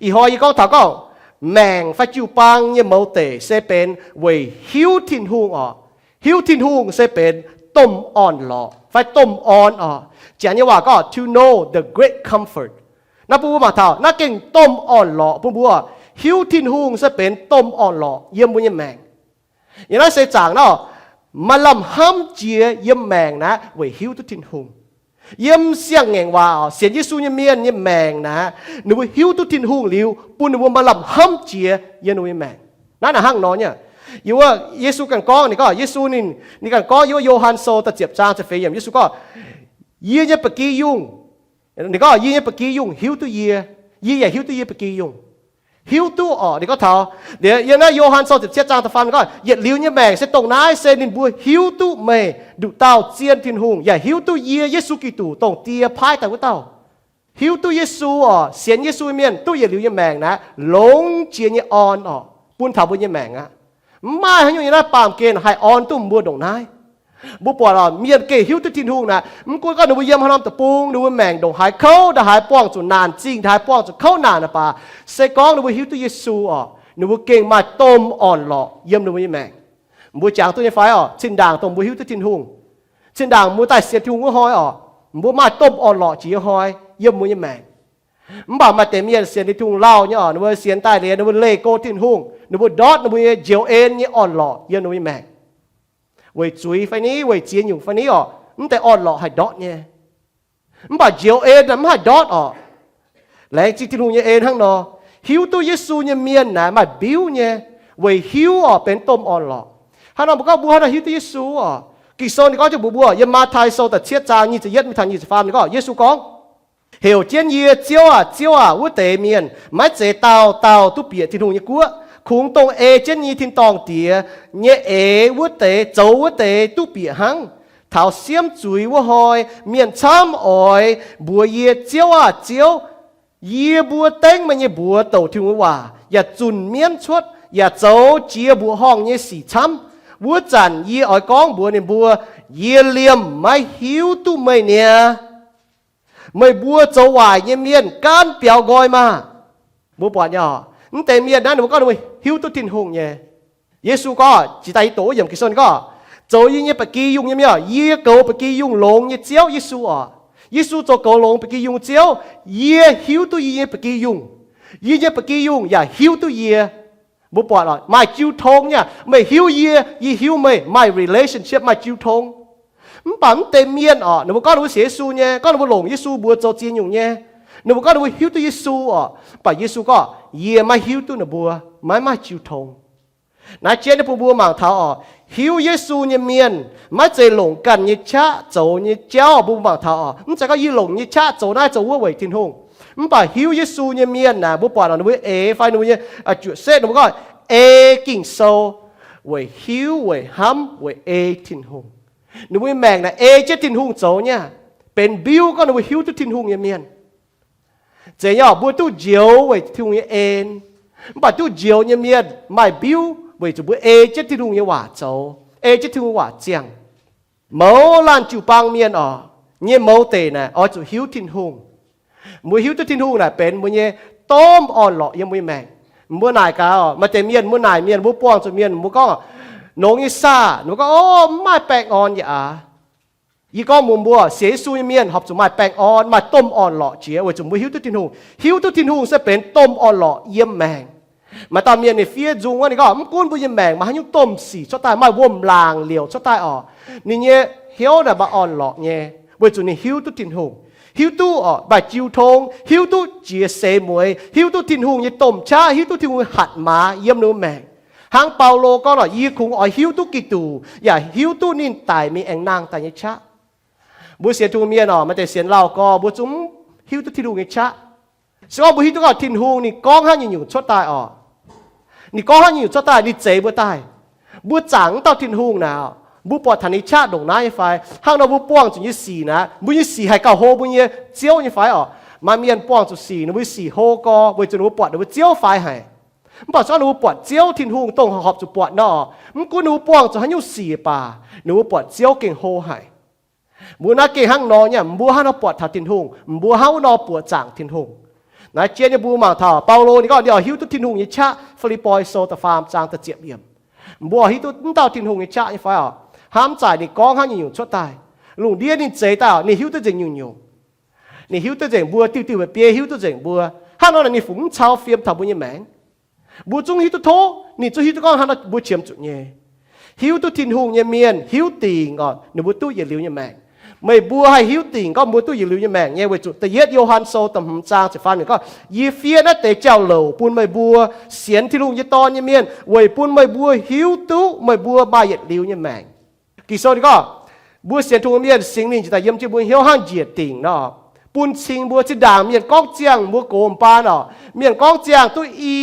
Ih hnoi yie gorngv taux gorngv maengc fai jiu-baang nyei mouz deic se benx weic hiuv Tin-Hungh oc. Hiuv Tin-Hungh se benx domh orn-lorqc fai domh orn oc. Janx nyei waac gorngv to know the great comfort. Naaiv bun mbuo mangc taux naaiv gengh domh orn-lorqc bun mbuo. Hiuv Tin-Hungh se benx domh orn-lorqc yiem mbuo nyei maengc. Yiem naaiv seix zaangc naaiv, maaih lamh hnamv jiex yiem maengc naaiv weic hiuv duqv Tin-Hungh. Yiem siang-ngaengc waac oc, sienx Yesu nyei mienh nyei maengc naaiv, ninh mbuo hiuv duqv Tin-Hungh liuz bun ninh mbuo maaih lamh hnamv jiex yiem ninh mbuo nyei maengc. Naaiv naaic hnangv nor nyei. Yiem wuov Yesu ganh gorngv, ninh gorngv Yesu ninh, ninh ganh gorngv yiem wuov Yo^han Sou da'ziepc zaang ziepc feix yiemc, Yesu gorngv, Yie nyei ba'gi yungh, ninh gorngv, Yie nyei ba'gi yungh hiuv duqv yie, yie yaac hiuv duqv yie ba'gi yungh. Hiuv duqv oc, ninh gorngv taux, yiem naaiv Yo^han Sou ziepc cietv zaang da'faam ninh gorngv, Yietc liuz nyei maengc se dongh naaiv, se ninh mbuo hiuv duqv meih nduqc dauh zien Tin-Hungh yaac hiuv duqv yie, Yesu Giduc, dongh Die paaiv daaih wuov dauh. Hiuv duqv Yesu oc, sienx Yesu mienh duqv yietc liuz nyei maengc naaiv longx jiex nyei orn oc, bun taux mbuo nyei maengc aqv. Mv maaih haaix nyungc yiem naaiv baamh gen haih orn duqv mbuo ndongc naaiv. Mbuo buatc oc, mienh gengh hiuv duqv Tin-Hungh naaic, mv gunv gorngv ninh mbuo yiem haaix norm deic-bung, ninh mbuo maengc ndongc haaix kouv, ndongc haaix buangh zuqc naanc zingh, ndongc haaix buangh zuqc kouv naanc aqv baac, se gorngv ninh mbuo hiuv duqv Yesu oc, ninh mbuo gengh maaih domh orn-lorqc yiem ninh mbuo nyei maengc. Mbuo jangx duqv nyei fai oc? Zinh ndaangc dongh mbuo hiuv duqv Tin-Hungh, zinh ndaangc mbuo daaih sienx Tin-Hungh wuov hnoi oc, mbuo maaih domh orn-lorqc jiex nyei hnoi yiem mbuo nyei maengc. Mv baac maaih deix mienh sienx Tin-Hungh lauh nyei oc, ninh mbuo sienx daaih liuz, ninh mbuo leih go Tin-Hungh, ninh mbuo ndortv ninh mbuo nyei njoux en nyei orn-lorqc yiem ninh mbuo nyei maengc. Weic zuiz fai ni, weic ziex nyungc fai ni oc, mv deix orn-lorqc haih ndortv nyei. Mv baac njoux en mv haih ndortv oc. Laengz zingh Tin-Hungh nyei en hnangv nor. Hiuv duqv Yesu nyei mienh naaic maaih mbiuv nyei, weic hiuv oc benx domh orn-lorqc. Hnangv nor mbuo gorngv mbuo hnangv naaic hiuv duqv Yesu oc. Ging-Sou ninh gorngv jienv mbuox mbuo, yiem Matv^taai Sou da'cietv zaang nyic ziepc yietv mingh taux nyic ziepc faam ninh gorngv, Yesu gorngv, Heuc jienv yie, Ziouv aah! Ziouv aah! Wuov deix mienh maiv zeiz dauh dauh duqv bieqc Tin-Hungh nyei guoqv, kungx dongh ei jienv nyei tin-dorngh Diex nyei eix wuov deix zoux wuov deix duqv bieqc hnangv. Taux siemv zuiz wuov hnoi, mienh camv oix mbuox yie, Ziouv aah! Ziouv! Yie mbuo dengv meih nyei mbuox douc Tin-Hungh nyei waac yaac zunh mienv cuotv, yaac zoux jiex mbuoqc horngh nyei sic camv. Wuov zanc yie oix gorngv mbuox ninh mbuo, yie liemh maiv hiuv duqv meih niaa. Meih mbuo zoux waaic nyei mienh gaanv biaux nqoi maah! Mbuo buatc nyei, mv deix mienh naaiv ninh mbuo gorngv ninh mbuo hiuv duqv Tin-Hungh nyei. Yesu gorngv, jiex daaih yie doqc wuov yiemc Ging-Sou gorngv, zoux yie nyei ba'gi yungh nyei mienh, yie goux ba'gi yungh longx nyei Ziouv Yesu oc. Yesu zoux goux longx ba'gi yungh Ziouv. Yie hiuv duqv yie nyei ba'gi yungh, yie nyei ba'gi yungh yaac hiuv duqv yie. Mbuo buatc oc, maaih jiu tong nyei. Meih hiuv yie, yie hiuv meih, maaih relationship, maaih jiu tong. Mv baac mv deix mienh oc, ninh mbuo gorngv ninh mbuo sienx Yesu nyei, gorngv ninh mbuo longc Yesu mbuox zoux ziex nyungc nyei. Ninh mbuo gorngv ninh mbuo hiuv duqv Yesu oc, mv baac Yesu gorngv, yie maiv hiuv duqv ninh mbuo, maiv maaih jiu tong. Naaiv jienv nyei bun mbuo mangc taux oc, hiuv Yesu nyei mienh maiv zeiz longc ganh nyei qaqv zoux nyei jauv. Mbuo mangc taux oc, mv zeiz gorngv yie longc nyei qaqv zoux naaiv zoux wuov weic Tin-Hungh. Mv baac hiuv Yesu nyei mienh naaic, mbuo buatc oc, ninh mbuo eix fai ninh mbuo nyei, aa, juoqc setv ninh mbuo gorngv ei Ging-Sou weic hiuv, weic hnamv, weic ei Tin-Hungh. Ninh mbuo nyei maengc naaic ei jienv Tin-Hungh zoux nyei aqv. Benx mbiuv gorngv ninh mbuo hiuv duqv Tin-Hungh nyei mienh. Zeiz nyei oc, mbuo duqv njoux weic Tin-Hungh nyei en. Mv baac duqv njoux nyei mienh maaih mbiuv weic zuqc mbuo ei jienv Tin-Hungh nyei waac zoux, ei jienv Tin-Hungh waac ziangh. Mouz laanh jiu-baang mienh oc, nyei mouz deic naaic oix zuqc hiuv Tin-Hungh. Mbuo hiuv duqv Tin-Hungh naaic benx mbuo nyei domh orn-lorqc yiem mbuo nyei maengc. Mbuo naaic gaax oc, maaih deix mienh, mbuo naaic mienh, mbuo buangh zuqc mienh, mbuo gorngv, nongx nyei saah? Ninh mbuo gorngv, o, mv maaih baengh orn yaac aav. Yie gorngv mbuox mbuo, sienx Yesu nyei mienh horpc zuqc maaih baengh orn, maaih domh orn-lorqc jiex weic zuqc mbuo hiuv duqv Tin-Hungh. Hiuv duqv Tin-Hungh se benx domh orn-lorqc yiem maengc. Maaih dauh mienh ninh fiev nzung wuov, ninh gorngv, mv gunv mbuo nyei maengc maaih haaix nyungc domh sic cuotv daaih, maaih wuom-laangc liouc cuotv daaih oc, ninh nyei hnyouv naaic maaih orn-lorqc nyei, weic zuqc ninh hiuv duqv Tin-Hungh. Hiuv duqv oc, maaih jiu tong, hiuv duqv jiex seix mueiz, hiuv duqv Tin-Hungh nyei domh qaqv, hiuv duqv Tin-Hungh nyei hatc maaz yiem ninh maengc. Hnangv Baulo gorngv nor, yie kungx oix hiuv duqv Giduc, yaac hiuv duqv ninh daic mingh aengx nangh daaih nyei qaqv. Mbuo sienx Tin-Hungh mienh oc, maaih deix sienx lauh gorx, mbuo zungv hiuv duqv Tin-Hungh nyei qaqv. Se gorngv mbuo hiuv duqv gorngv Tin-Hungh ninh gorngv hnangv nyungc-nyungc cuotv daaih oc, ninh gorngv hnangv nyungc-nyungc cuotv daaih, ninh zeix mbuo daaih. Mbuo zaangc mv dauh Tin-Hungh naaic, mbuo buatc taux ninh qaqv ndongc naaiv nyei fai? Hnangv nor mbuo buangh zuqc nyei sic naaic, mbuo nyei sic haih gauh hlo mbuo nyei Ziouv nyei fai oc? Maaih mienh buangh zuqc sic, ninh mbuo sic hlo gorx weic zuqc ninh mbuo buatc ninh mbuo Ziouv faix haic. Mv baac se gorngv ninh mbuo buatc Ziouv Tin-Hungh dongh horpc zuqc buatc nor, mv gunv ninh mbuo buangh zuqc haaix nyungc sic baac, ninh mbuo buatc Ziouv gengh hlo haic. Mbuo naaiv gengh hnangv nor nyei, mbuo hnangv nor buatc taux Tin-Hungh, mbuo hnangv wuov nor buoqc zaangc Tin-Hungh. Naaiv jienv nyei mbuo mangc taux Baulo ninh gorngv ninh oix hiuv duqv Tin-Hungh nyei qaqv, Fi^lipv^poi Sou da'faam zaang da'ziepc yiemc. Mbuo hiuv duqv mv dauh Tin-Hungh nyei qaqv nyei fai oc? Hnamv zaaic ninh gorngv hnangv nyungc-nyungc cuotv daaih. Lungh ndiev ninh zeix daaih oc, ninh hiuv duqv nzengc nyungc-nyungc. Ninh hiuv duqv nzengc mbuo, diuh diuh mba'biei hiuv duqv nzengc mbuo. Hnangv nor naaic ninh fungx mv cau fiem taux mbuo nyei maengc? Mbuo zungv hiuv duqv tov, ninh zungv hiuv duqv gorngv hnangv nor mbuo qiemx zuqc nyei. Hiuv duqv Tin-Hungh nyei mienh hiuv dingc oc, ninh mbuo duqv yietc liuz nyei maengc. Meih mbuo haih hiuv dingc gorngv mbuo duqv yietc liuz nyei maengc nyei, weic zuqc da'yietv Yo^han Sou da'hmz zaang ziepc faam yiemc gorngv, yie fiev naaiv deix jauv-louc bun meih mbuo sienx Tin-Hungh nyei Dorn nyei mienh weic bun meih mbuo hiuv duqv meih mbuo maaih yietc liuz nyei maengc. Ging-Sou ninh gorngv, mbuo sienx Tin-Hungh mienh Singx Lingh ziouc daaih yiem jienv mbuo hnyouv hnangv njiec dingc nor, bun cing mbuo. Zinh ndaangc mienh gorngv ziangh mbuo gox mv baan oc, mienh gorngv ziangh duqv i,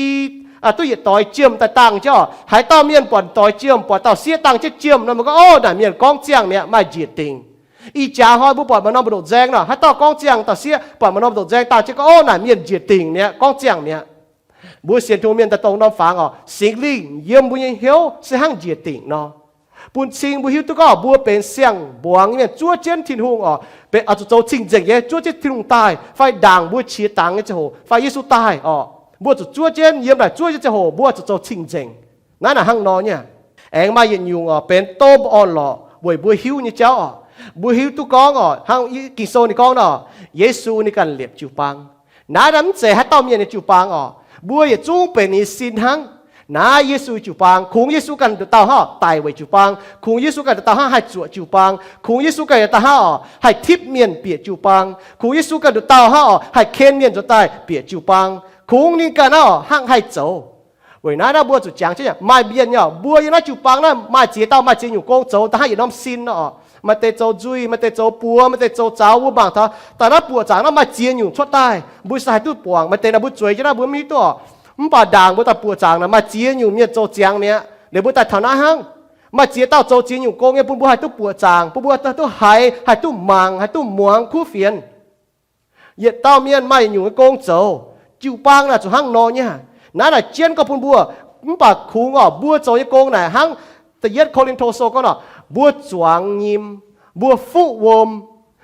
duqv yietc doix jiem daaih dangh jienv oc. Haaix dauh mienh buatc doix jiem, buatc dauh sieqv dangh jienv jiem nor, mbuo gorngv, o, naaic mienh gorngv ziangh mi'aqv, maaih njiec dingc. Ih jaax hnoi mbuo buatc maaih norm mbu'ndongx nzaeng nor, haaix dauh gorngv ziangh dauh sieqv, buatc maaih norm mbu'ndongx nzaeng dangh jienv, gorngv, o, naaic mienh njiec dingc mi'aqv, gorngv ziangh mi'aqv. Mbuo sienx Tin-Hungh mienh daaih dongh norm fangx oc, Singx Lingh yiem mbuo nyei hnyouv se hnangv njiec dingc nor, bun cing mbuo hiuv duqv gorngv mbuo benx siang-mbuangz nyei mienh zuov jienv Tin-Hungh oc, benx oix zuqc zoux cing-nzengc nyei, zuov jienv Tin-Hungh daaih fai ndaangc mbuo qiex dangx nyei ziangh hoc fai Yesu daaih oc, mbuo zuqc zuov jienv yiem naaic zuov jienv ziangh hoc mbuo zuqc zoux cing-nzengc. Naaiv naaic hnangv nor nyei. Aengx maaih yietc nyungc oc, benx domh orn-lorqc weic mbuo hiuv nyei jauv oc. Mbuo hiuv duqv gorngv oc, hnangv Ging-Sou ninh gorngv nor, Yesu ninh ganh liepc jiu-baang. Naaiv naaiv mv zeiz haaix dauh mienh nyei jiu-baang oc. Mbuo yietc zungv benx ninh nyei sin hnangv. Naaiv Yesu jiu-baang, kungx Yesu ganh nduqc dauh hnangv daic weic jiu-baang, kungx Yesu ganh nduqc dauh hnangv haih zuoqc jiu-baang, kungx Yesu ganh nduqc dauh hnangv oc haih tipv mienh bieqc jiu-baang, kungx Yesu ganh nduqc dauh hnangv oc haih ken mienh nzuonx daaih bieqc jiu-baang, kungx ninh ganh hnangv oc hnangv haih zoux. Weic naaiv naaiv mbuo zuqc jangx jienv, maaih mienh nyei oc, mbuo yiem naaiv jiu-baang naaiv maaih ziex dauh maaih ziex nyungc gong zoux, da'hnangv yietc norm sin nor oc. Maaih deix zoux nzuih, maaih deix zoux buoz, maaih deix zoux zaux. Mbuo mangc taux daaih naaiv buoqc zaangc naaiv maaih ziex nyungc cuotv daaih, mbuo se haih duqv buangc. Maaih deix naaic mbuo zueiz jienv naaiv mbuo mv hiuv duqv oc. Mv baac ndaangc mbuo daaih buoqc zaangc naaic maaih ziex nyungc mienh zoux ziangx mi'aqv. Liuz mbuo daaih taux naaiv hnangv, maaih ziex dauh zoux ziex nyungc gong nyei bun mbuo haih duqv buoqc zaangc, bun mbuo haih duqv haiz, haih duqv mangc, haih duqv muangx kuv fienx. Yietc dauh mienh maaih yietc nyungc nyei gong zoux. Jiu-baang naaic zuqc hnangv nor nyei. Naaiv naaic jienv gorngv bun mbuo, Mv baac kungx orqc, mbuo zoux nyei gong naaic hnangv da'yietv Ko^lin^to Sou gorngv orqc, mbuo zuangx nyim, mbuo fuqv wuom,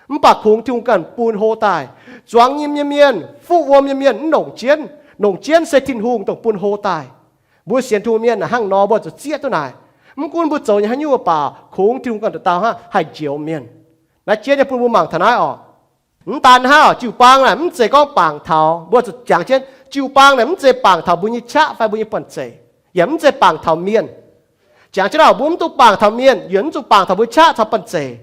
mv baac kungx Tin-Hungh ganh bun hlo daaih. Zuangx nyim nyei mienh, fuqv wuom nyei mienh mv longc jienv. Longc jienv se Tin-Hungh dongh bun hlo daaih. Mbuo sienx Tin-Hungh mienh hnangv nor mbuo zuqc zieqv duqv naaic. Mv gunv mbuo zoux nyei haaix nyungc baac kungx Tin-Hungh ganh nduqc dauh hnangv haih njoux mienh. Naaiv jiex nyei bun mbuo mangc taux naaiv orqc. Mv daan hnangv, jiu-baang naaic mv zeiz gorngv bangc taux, mbuo zuqc jangx jienv, jiu-baang naaic mv zeiz bangc taux mbuo nyei qaqv fai mbuo nyei banh zeic, yaac mv zeiz bangc taux mienh. Jangx jienv orqc, mbuo mv dungx bangc taux mienh, yaac mv dungx bangc taux mbuo qaqv caux banh zeic.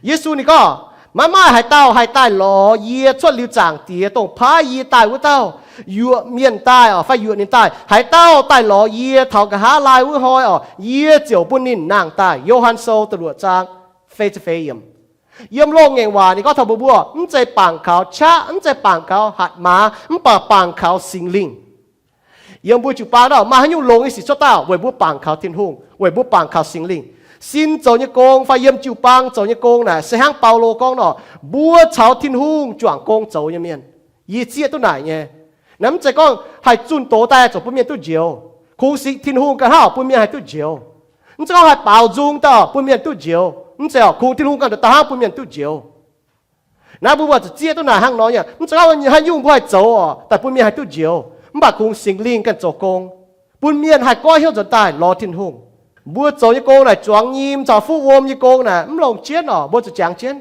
Yesu ninh gorngv, maiv maaih haaix dauh haih daaih lorz yie cuotv liuz Zaangc Diex dongh paaiv yie daaih wuov dauh, yuoqc mienh daaih orqc, fai yuoqc ninh daaih, haaix dauh daaih lorz yie taux nqa'haav laai wuov hnoi orqc, yie ziouc bun ninh nangh daaih. Yo^han Sou da'luoqc zaang fei ziepc feix yiemc. Yiem loz-ngaengc waac ninh gorngv taux mbuo, mbuo mv zeiz bangc kaux qaqv, mv zeiz bangc kaux hatc maaz, mv baac bangc kaux Singx Lingh. Yiem mbuo jiu-baang naaic maaih haaix nyungc longx nyei sic cuotv daaih weic mbuo bangc kaux Tin-Hungh, weic mbuo bangc kaux Singx Lingh. Sin zoux nyei gong fai yiem jiu-baang zoux nyei gong naaic se hnangv Baulo gorngv nor, mbuo caux Tin-Hungh juangc gong zoux nyei mienh. Yie zieqv duqv naaic nyei. Naaiv mv zeiz gorngv haih zunh doz daaih zoux bun mienh duqv njoux. Kungx sic Tin-Hungh ganh hnangv bun mienh haih duqv njoux. Mv zeiz gorngv haih baaux nzung daaih bun mienh duqv njoux. Mv zeiz orqc, kungx Tin-Hungh ganh nduqc dauh hnangv bun mienh duqv njoux. Naaiv mbuo zuqc zieqv duqv naaic hnangv nor nyei. Mv zeiz gorngv haaix nyungc mbuo haih zoux orqc, daaih bun mienh haih duqv njoux, mv baac kungx Singx Lingh ganh zoux gong, bun mienh haih goiv hnyouv nzuonx daaih lorz Tin-Hungh. Mbuo zoux nyei gong naaic zuangx nyim caux fuqv wuom nyei gong naaic mv longc jienv orqc, mbuo zuqc jangx jienv.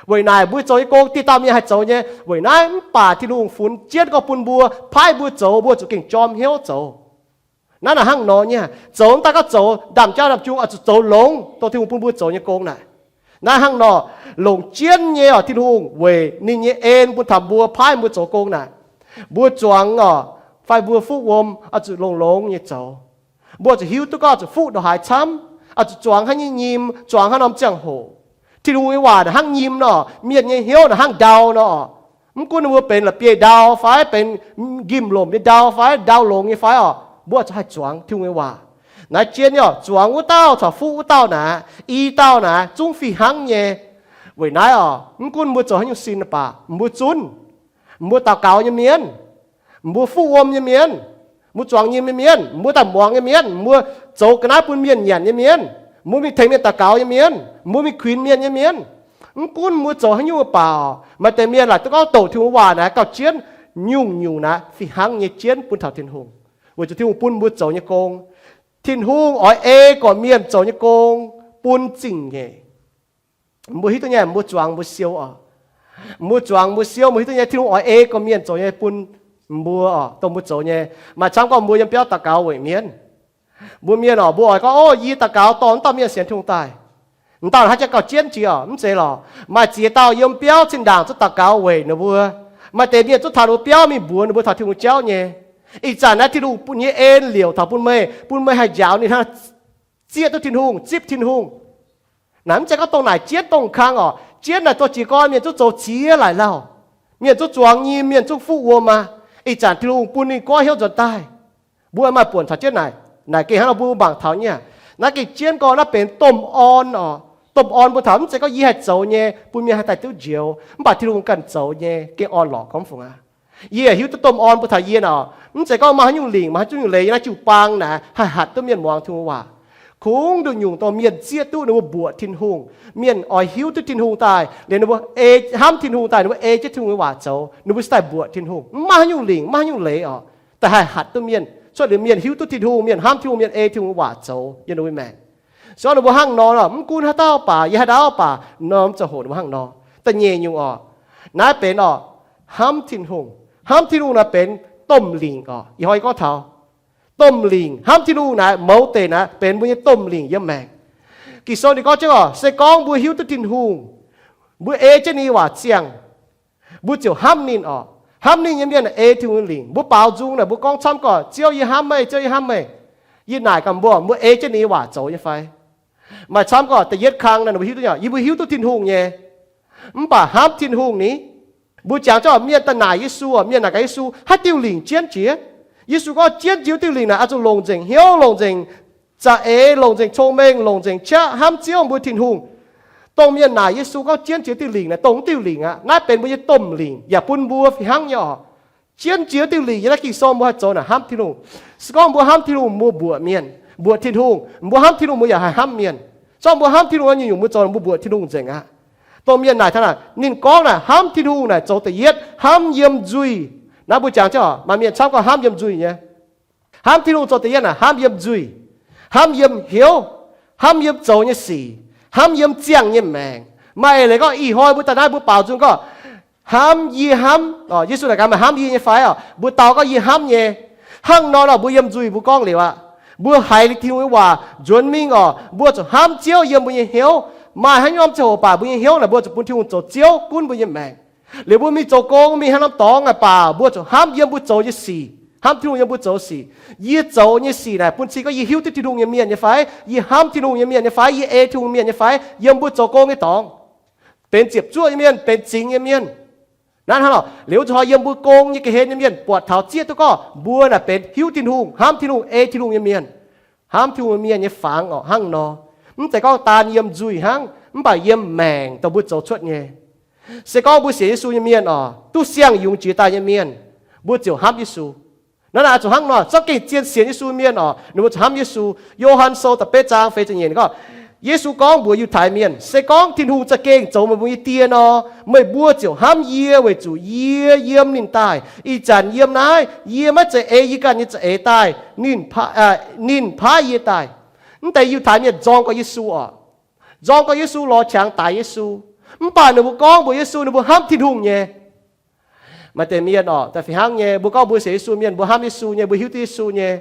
Weic naaic mbuo zoux nyei gong dieh dauh mienh haih zoux nyei. Weic naaiv mv baac Tin-Hungh funx jienv gorngv bun mbuo, paaiv mbuo zoux, mbuo zuqc gengh jorm hnyouv zoux. Naaiv naaic hnangv nor nyei, zoux mv daaih gorngv zoux ndaamv-jauv ndaamv-jung oix zuqc zoux longx dongh Tin-Hungh bun mbuo zoux nyei gong naaic. Naaiv hnangv nor, longc jienv nyei orqc, Tin-Hungh weic ninh nyei en bun taux mbuo, paaiv mbuo zoux gong naaic. Mbuo zuangx orqc, fai mbuo fuqv wuom oix zuqc longx-longx nyei zoux. Mbuo zuqc hiuv duqv gorngv zuqc fuqv ndongc haaix camv, oix zuqc zuangx haaix nyungc nyim, zuangx haaix norm ziangh hoc. Tin-Hungh nyei waac naaic hnangv nyim nor, mienh nyei hnyouv naaic hnangv ndau nor. Mv gunv ninh mbuo benx la'bieiv-ndau fai benx nqimv-lomc nyei ndau fai ndau longx nyei fai orqc, mbuo zuqc haih zuangx Tin-Hungh nyei waac. Naaiv jien nyei orqc, zuangx wuov dauh caux fuqv wuov dauh naaic, i dauh naaic zungv fih hnangv nyei. Weic naaiv orqc, mv gunv mbuo zoux haaix nyungc sin baac, mbuo zunv, mbuo daux gaux nyei mienh, mbuo fuqv wuom nyei mienh, mbuo zuangx nyim nyei mienh, mbuo daaih muangx nyei mienh, mbuo zoux ga'naaiv bun mienh nyanc nyei mienh, mbuo mingh tengx mienh daux gaux nyei mienh, mbuo mingh kuinx mienh nyei mienh. Mv gunv mbuo zoux haaix nyungc baac, maaih deix mienh laaic duqv gorngv douc Tin-Hungh waac naaic gauh jienv, nyungc-nyungc naaic fih hnangv nyei jienv bun taux Tin-Hungh, weic zuqc Tin-Hungh bun mbuo zoux nyei gong. Tin-Hungh oix ei gorqv-mienh zoux nyei gong bun zingh nyeic. Mbuo hiuv duqv nyei, mbuo zuangx mbuo siou orqc. Mbuo zuangx mbuo siou, mbuo hiuv duqv nyei, Tin-Hungh oix ei gorqv-mienh zoux nyei bun mbuo orqc, dongh mbuo zoux nyei. Maaih camv gorngv mbuo yiem biauv daux gaux weic mienv. Mbuo mienh orqc, mbuo oix gorngv, ov, yie daux gaux dorh wuov dauh mienh sienx Tin-Hungh daaih, wuov dauh haaix jaax gauh jienv jiex orqc. Mv zeiz lorqc. Maaih ziex dauh yiem biauv zinh ndaangc zuqc daux gaux weic ninh mbuo. Maaih deix mienh zuqc taux ninh mbuo biauv mingh mbuox ninh mbuo taux Tin-Hungh jauv nyei. Ih zanc naaiv Tin-Hungh bun nyei en liouc taux bun meih, bun meih haih njaaux ninh hnangv, zieqv duqv Tin-Hungh, zipv Tin-Hungh. Naaic mv zeiz gorngv dongh naaic jienv dongh kang orqc. Jienv naaic dorh jiez gorn mienh zungv zoux ziex laaix lauh. Mienh zungv zuangx nyim, mienh zungv fuqv wuom aqv. Ih zanc Tin-Hungh bun ninh goiv hnyouv nzuonx daaih. Mbuo maaih buonc caux jienv naaic. Naaic gengh hnangv nor mbuo mangc taux nyei aqv. Naaiv gengh jienv gorn naaiv benx domh orn orqc. Domh orn mbuo taux mv zeiz gorngv yie haih zoux nyei bun mienh haih daaih duqv njoux, mv baac Tin-Hungh ganh zoux nyei gengh orn-lorqc gorngv fungx aqv. Yie hiuv duqv domh orn mbuo taux yie naaic orqc, mv zeiz gorngv maaih haaix nyungc lingc, maaih haaix nyungc leiz yie naaiv jiu-baang naaic haih hatc duqv mienh muangx Tin-Hungh waac. Kungx nduqc nyungc dongh mienh zieqv duqv ninh mbuo mbuoqc Tin-Hungh, mienh oix hiuv duqv Tin-Hungh daaih liuz ninh mbuo ei, hnamv Tin-Hungh daaih ninh mbuo ei jienv Tin-Hungh nyei waac zoux, ninh mbuo cingx daaih mbuoqc Tin-Hungh. Mv maaih haaix nyungc lingc, mv maaih haaix nyungc leiz orqc, daaih haih hatc duqv mienh. Cuotv liuz mienh hiuv duqv Tin-Hungh, mienh hnamv Tin-Hungh, mienh ei Tin-Hungh waac zoux yiem ninh mbuo maengc. Se gorngv ninh mbuo hnangv nor, mv gunv haaix dauh baac, yie haaix dauh baac, norm ziangh hoc ninh mbuo hnangv nor. Da'nyeic nyungc orqc, naaiv benx orqc, hnamv Tin-Hungh. Hnamv Tin-Hungh naaiv benx domh lingc orqc. Ih hnoi yie gorngv taux domh lingc, hnamv Tin-Hungh naaiv mouz deic naaiv benx mbuo nyei domh lingc yiem maengc. Ging-Sou ninh gorngv jienv orqc, se gorngv mbuo hiuv duqv Tin-Hungh, mbuo ei jienv ninh nyei waac ziangh, mbuo ziouc hnamv ninh orqc. Hnamv ninh nyei mienh ei Tin-Hungh lingc. Mbuo baaux nzung naaic mbuo gorngv camv gorqv, Ziouv, yie hnamv meih, Ziouv, yie hnamv meih. Yie naaic gaax mbuo, mbuo ei jienv ninh nyei waac zoux nyei fai? Maaih camv gorqv da'yietv kang naaic mbuo hiuv duqv nyei, yie mbuo hiuv duqv Tin-Hungh nyei, mv baac hnamv Tin-Hungh ni. Mbuo jangx jienv mienh daaih naaic Yesu, mienh naaic gaax Yesu, haaix diuh lingc jienv jiex? Yesu gorngv jienv jiex diuh lingc naaic oix zuqc longc nzengc hnyouv, longc nzengc za'eix, longc nzengc cong-mengh, longc nzengc qaqv hnamv Ziouv mbuo Tin-Hungh. Dongh mienh naaic Yesu gorngv jienv jiex diuh lingc naaic dongh diuh lingc aqv. Naaiv benx mbuo nyei domh lingc yaac bun mbuo fih hnangv nyei orqc. Jienv jiex diuh lingc yiem naaiv Ging-Sou mbuo haih zoux naaic hnamv Tin-Hungh. Se gorngv mbuo hnamv Tin-Hungh, mbuo mbuoqc mienh, mbuoqc Tin-Hungh. Mbuo hnamv Tin-Hungh, mbuo yaac haih hnamv mienh. Se gorngv mbuo hnamv Tin-Hungh nyungc-nyungc mbuo zoux, mbuo mbuoqc Tin-Hungh nzengc aqv. Dongh mienh naaic taux naaic, ninh gorngv naaic hnamv Tin-Hungh naaic zoux da'yietv hnamv yiem nzuih. Naaiv mbuo jangx jienv oc, maaih mienh camv gorngv hnamv yiem nzuih nyei. Hnamv Tin-Hungh zoux da'yietv naaic hnamv yiem nzuih, hnamv yiem hnyouv, hnamv yiem zoux nyei sic, hnamv yiem ziangh nyei maengc. Maaih eix leiz gorngv ih hnoi mbuo daaih naaiv mbuo baaux nzung gorngv, hnamv yie hnamv, Yesu naaic gaax, meih hnamv yie nyei fai oc? Mbuo dau gorngv yie hnamv nyei. Hnangv nor nor mbuo yiem nzuih mbuo gorngv liuz aqv. Mbuo haiz liuz Tin-Hungh nyei waac nzuonx mingh oc, mbuo zuqc hnamv Ziouv yiem mbuo nyei hnyouv. Maaih haaix norm ziangh hoc baac mbuo nyei hnyouv naaic mbuo zuqc bun Tin-Hungh zoux Ziouv gunv mbuo nyei maengc. Liuz mbuo mingh zoux gong, mingh haaix norm dorngx aqv baac mbuo zuqc hnamv yiem mbuo zoux nyei sic, hnamv Tin-Hungh yiem mbuo zoux sic. Yie zoux nyei sic naaic bun cing gorngv yie hiuv duqv Tin-Hungh nyei mienh nyei fai, yie hnamv Tin-Hungh nyei mienh nyei fai, yie ei Tin-Hungh mienh nyei fai, yiem mbuo zoux gong nyei dorngx. Benx ziepc zuoqv nyei mienh, benx zingx nyei mienh. Naaiv hnangv lorqc, liuz zuqc hnoi yiem mbuo gong nyei ga'hlen nyei mienh buatc taux zieqv duqv gorngv mbuo naaic benx hiuv Tin-Hungh, hnamv Tin-Hungh, ei Tin-Hungh nyei mienh. Hnamv Tin-Hungh nyei mienh nyei fangx oc hnangv nor. Mv zeiz gorngv daan yiem nzuih hnangv, mv baac yiem maengc dongh mbuo zoux cuotv nyei. Se gorngv mbuo sienx Yesu nyei mienh oc, duqv siang-yungz jiex daaih nyei mienh, mbuo ziouc hnamv Yesu. Naaiv naaic zuqc hnangv nor, za'gengh zien sienx Yesu mienh oc, ninh mbuo zuqc hnamv Yesu. Yo^han Sou da'betv zaang feix ziepc nyeic gorngv, Yesu gorngv mbuox Yiutai Mienh, se gorngv Tin-Hungh za'gengh zoux meih mbuo nyei Die nor, meih mbuo ziouc hnamv yie weic zuqc yie yiem ninh daaih. Ih zanc yiem naaiv yie maiv zeiz ei yie ganh nyei za'eix daaih, ninh paaiv yie daaih. Mv deix Yiutai Mienh nzorng gau Yesu oc. Nzorng gau Yesu, lorz qangx daix Yesu. Mv baac ninh mbuo gorngv mbuox Yesu ninh mbuo hnamv Tin-Hungh nyei. Maaih deix mienh oc, da'fih hnangv nyei, mbuo gorngv mbuo sienx Yesu mienh, mbuo hnamv Yesu nyei, mbuo hiuv duqv Yesu nyei.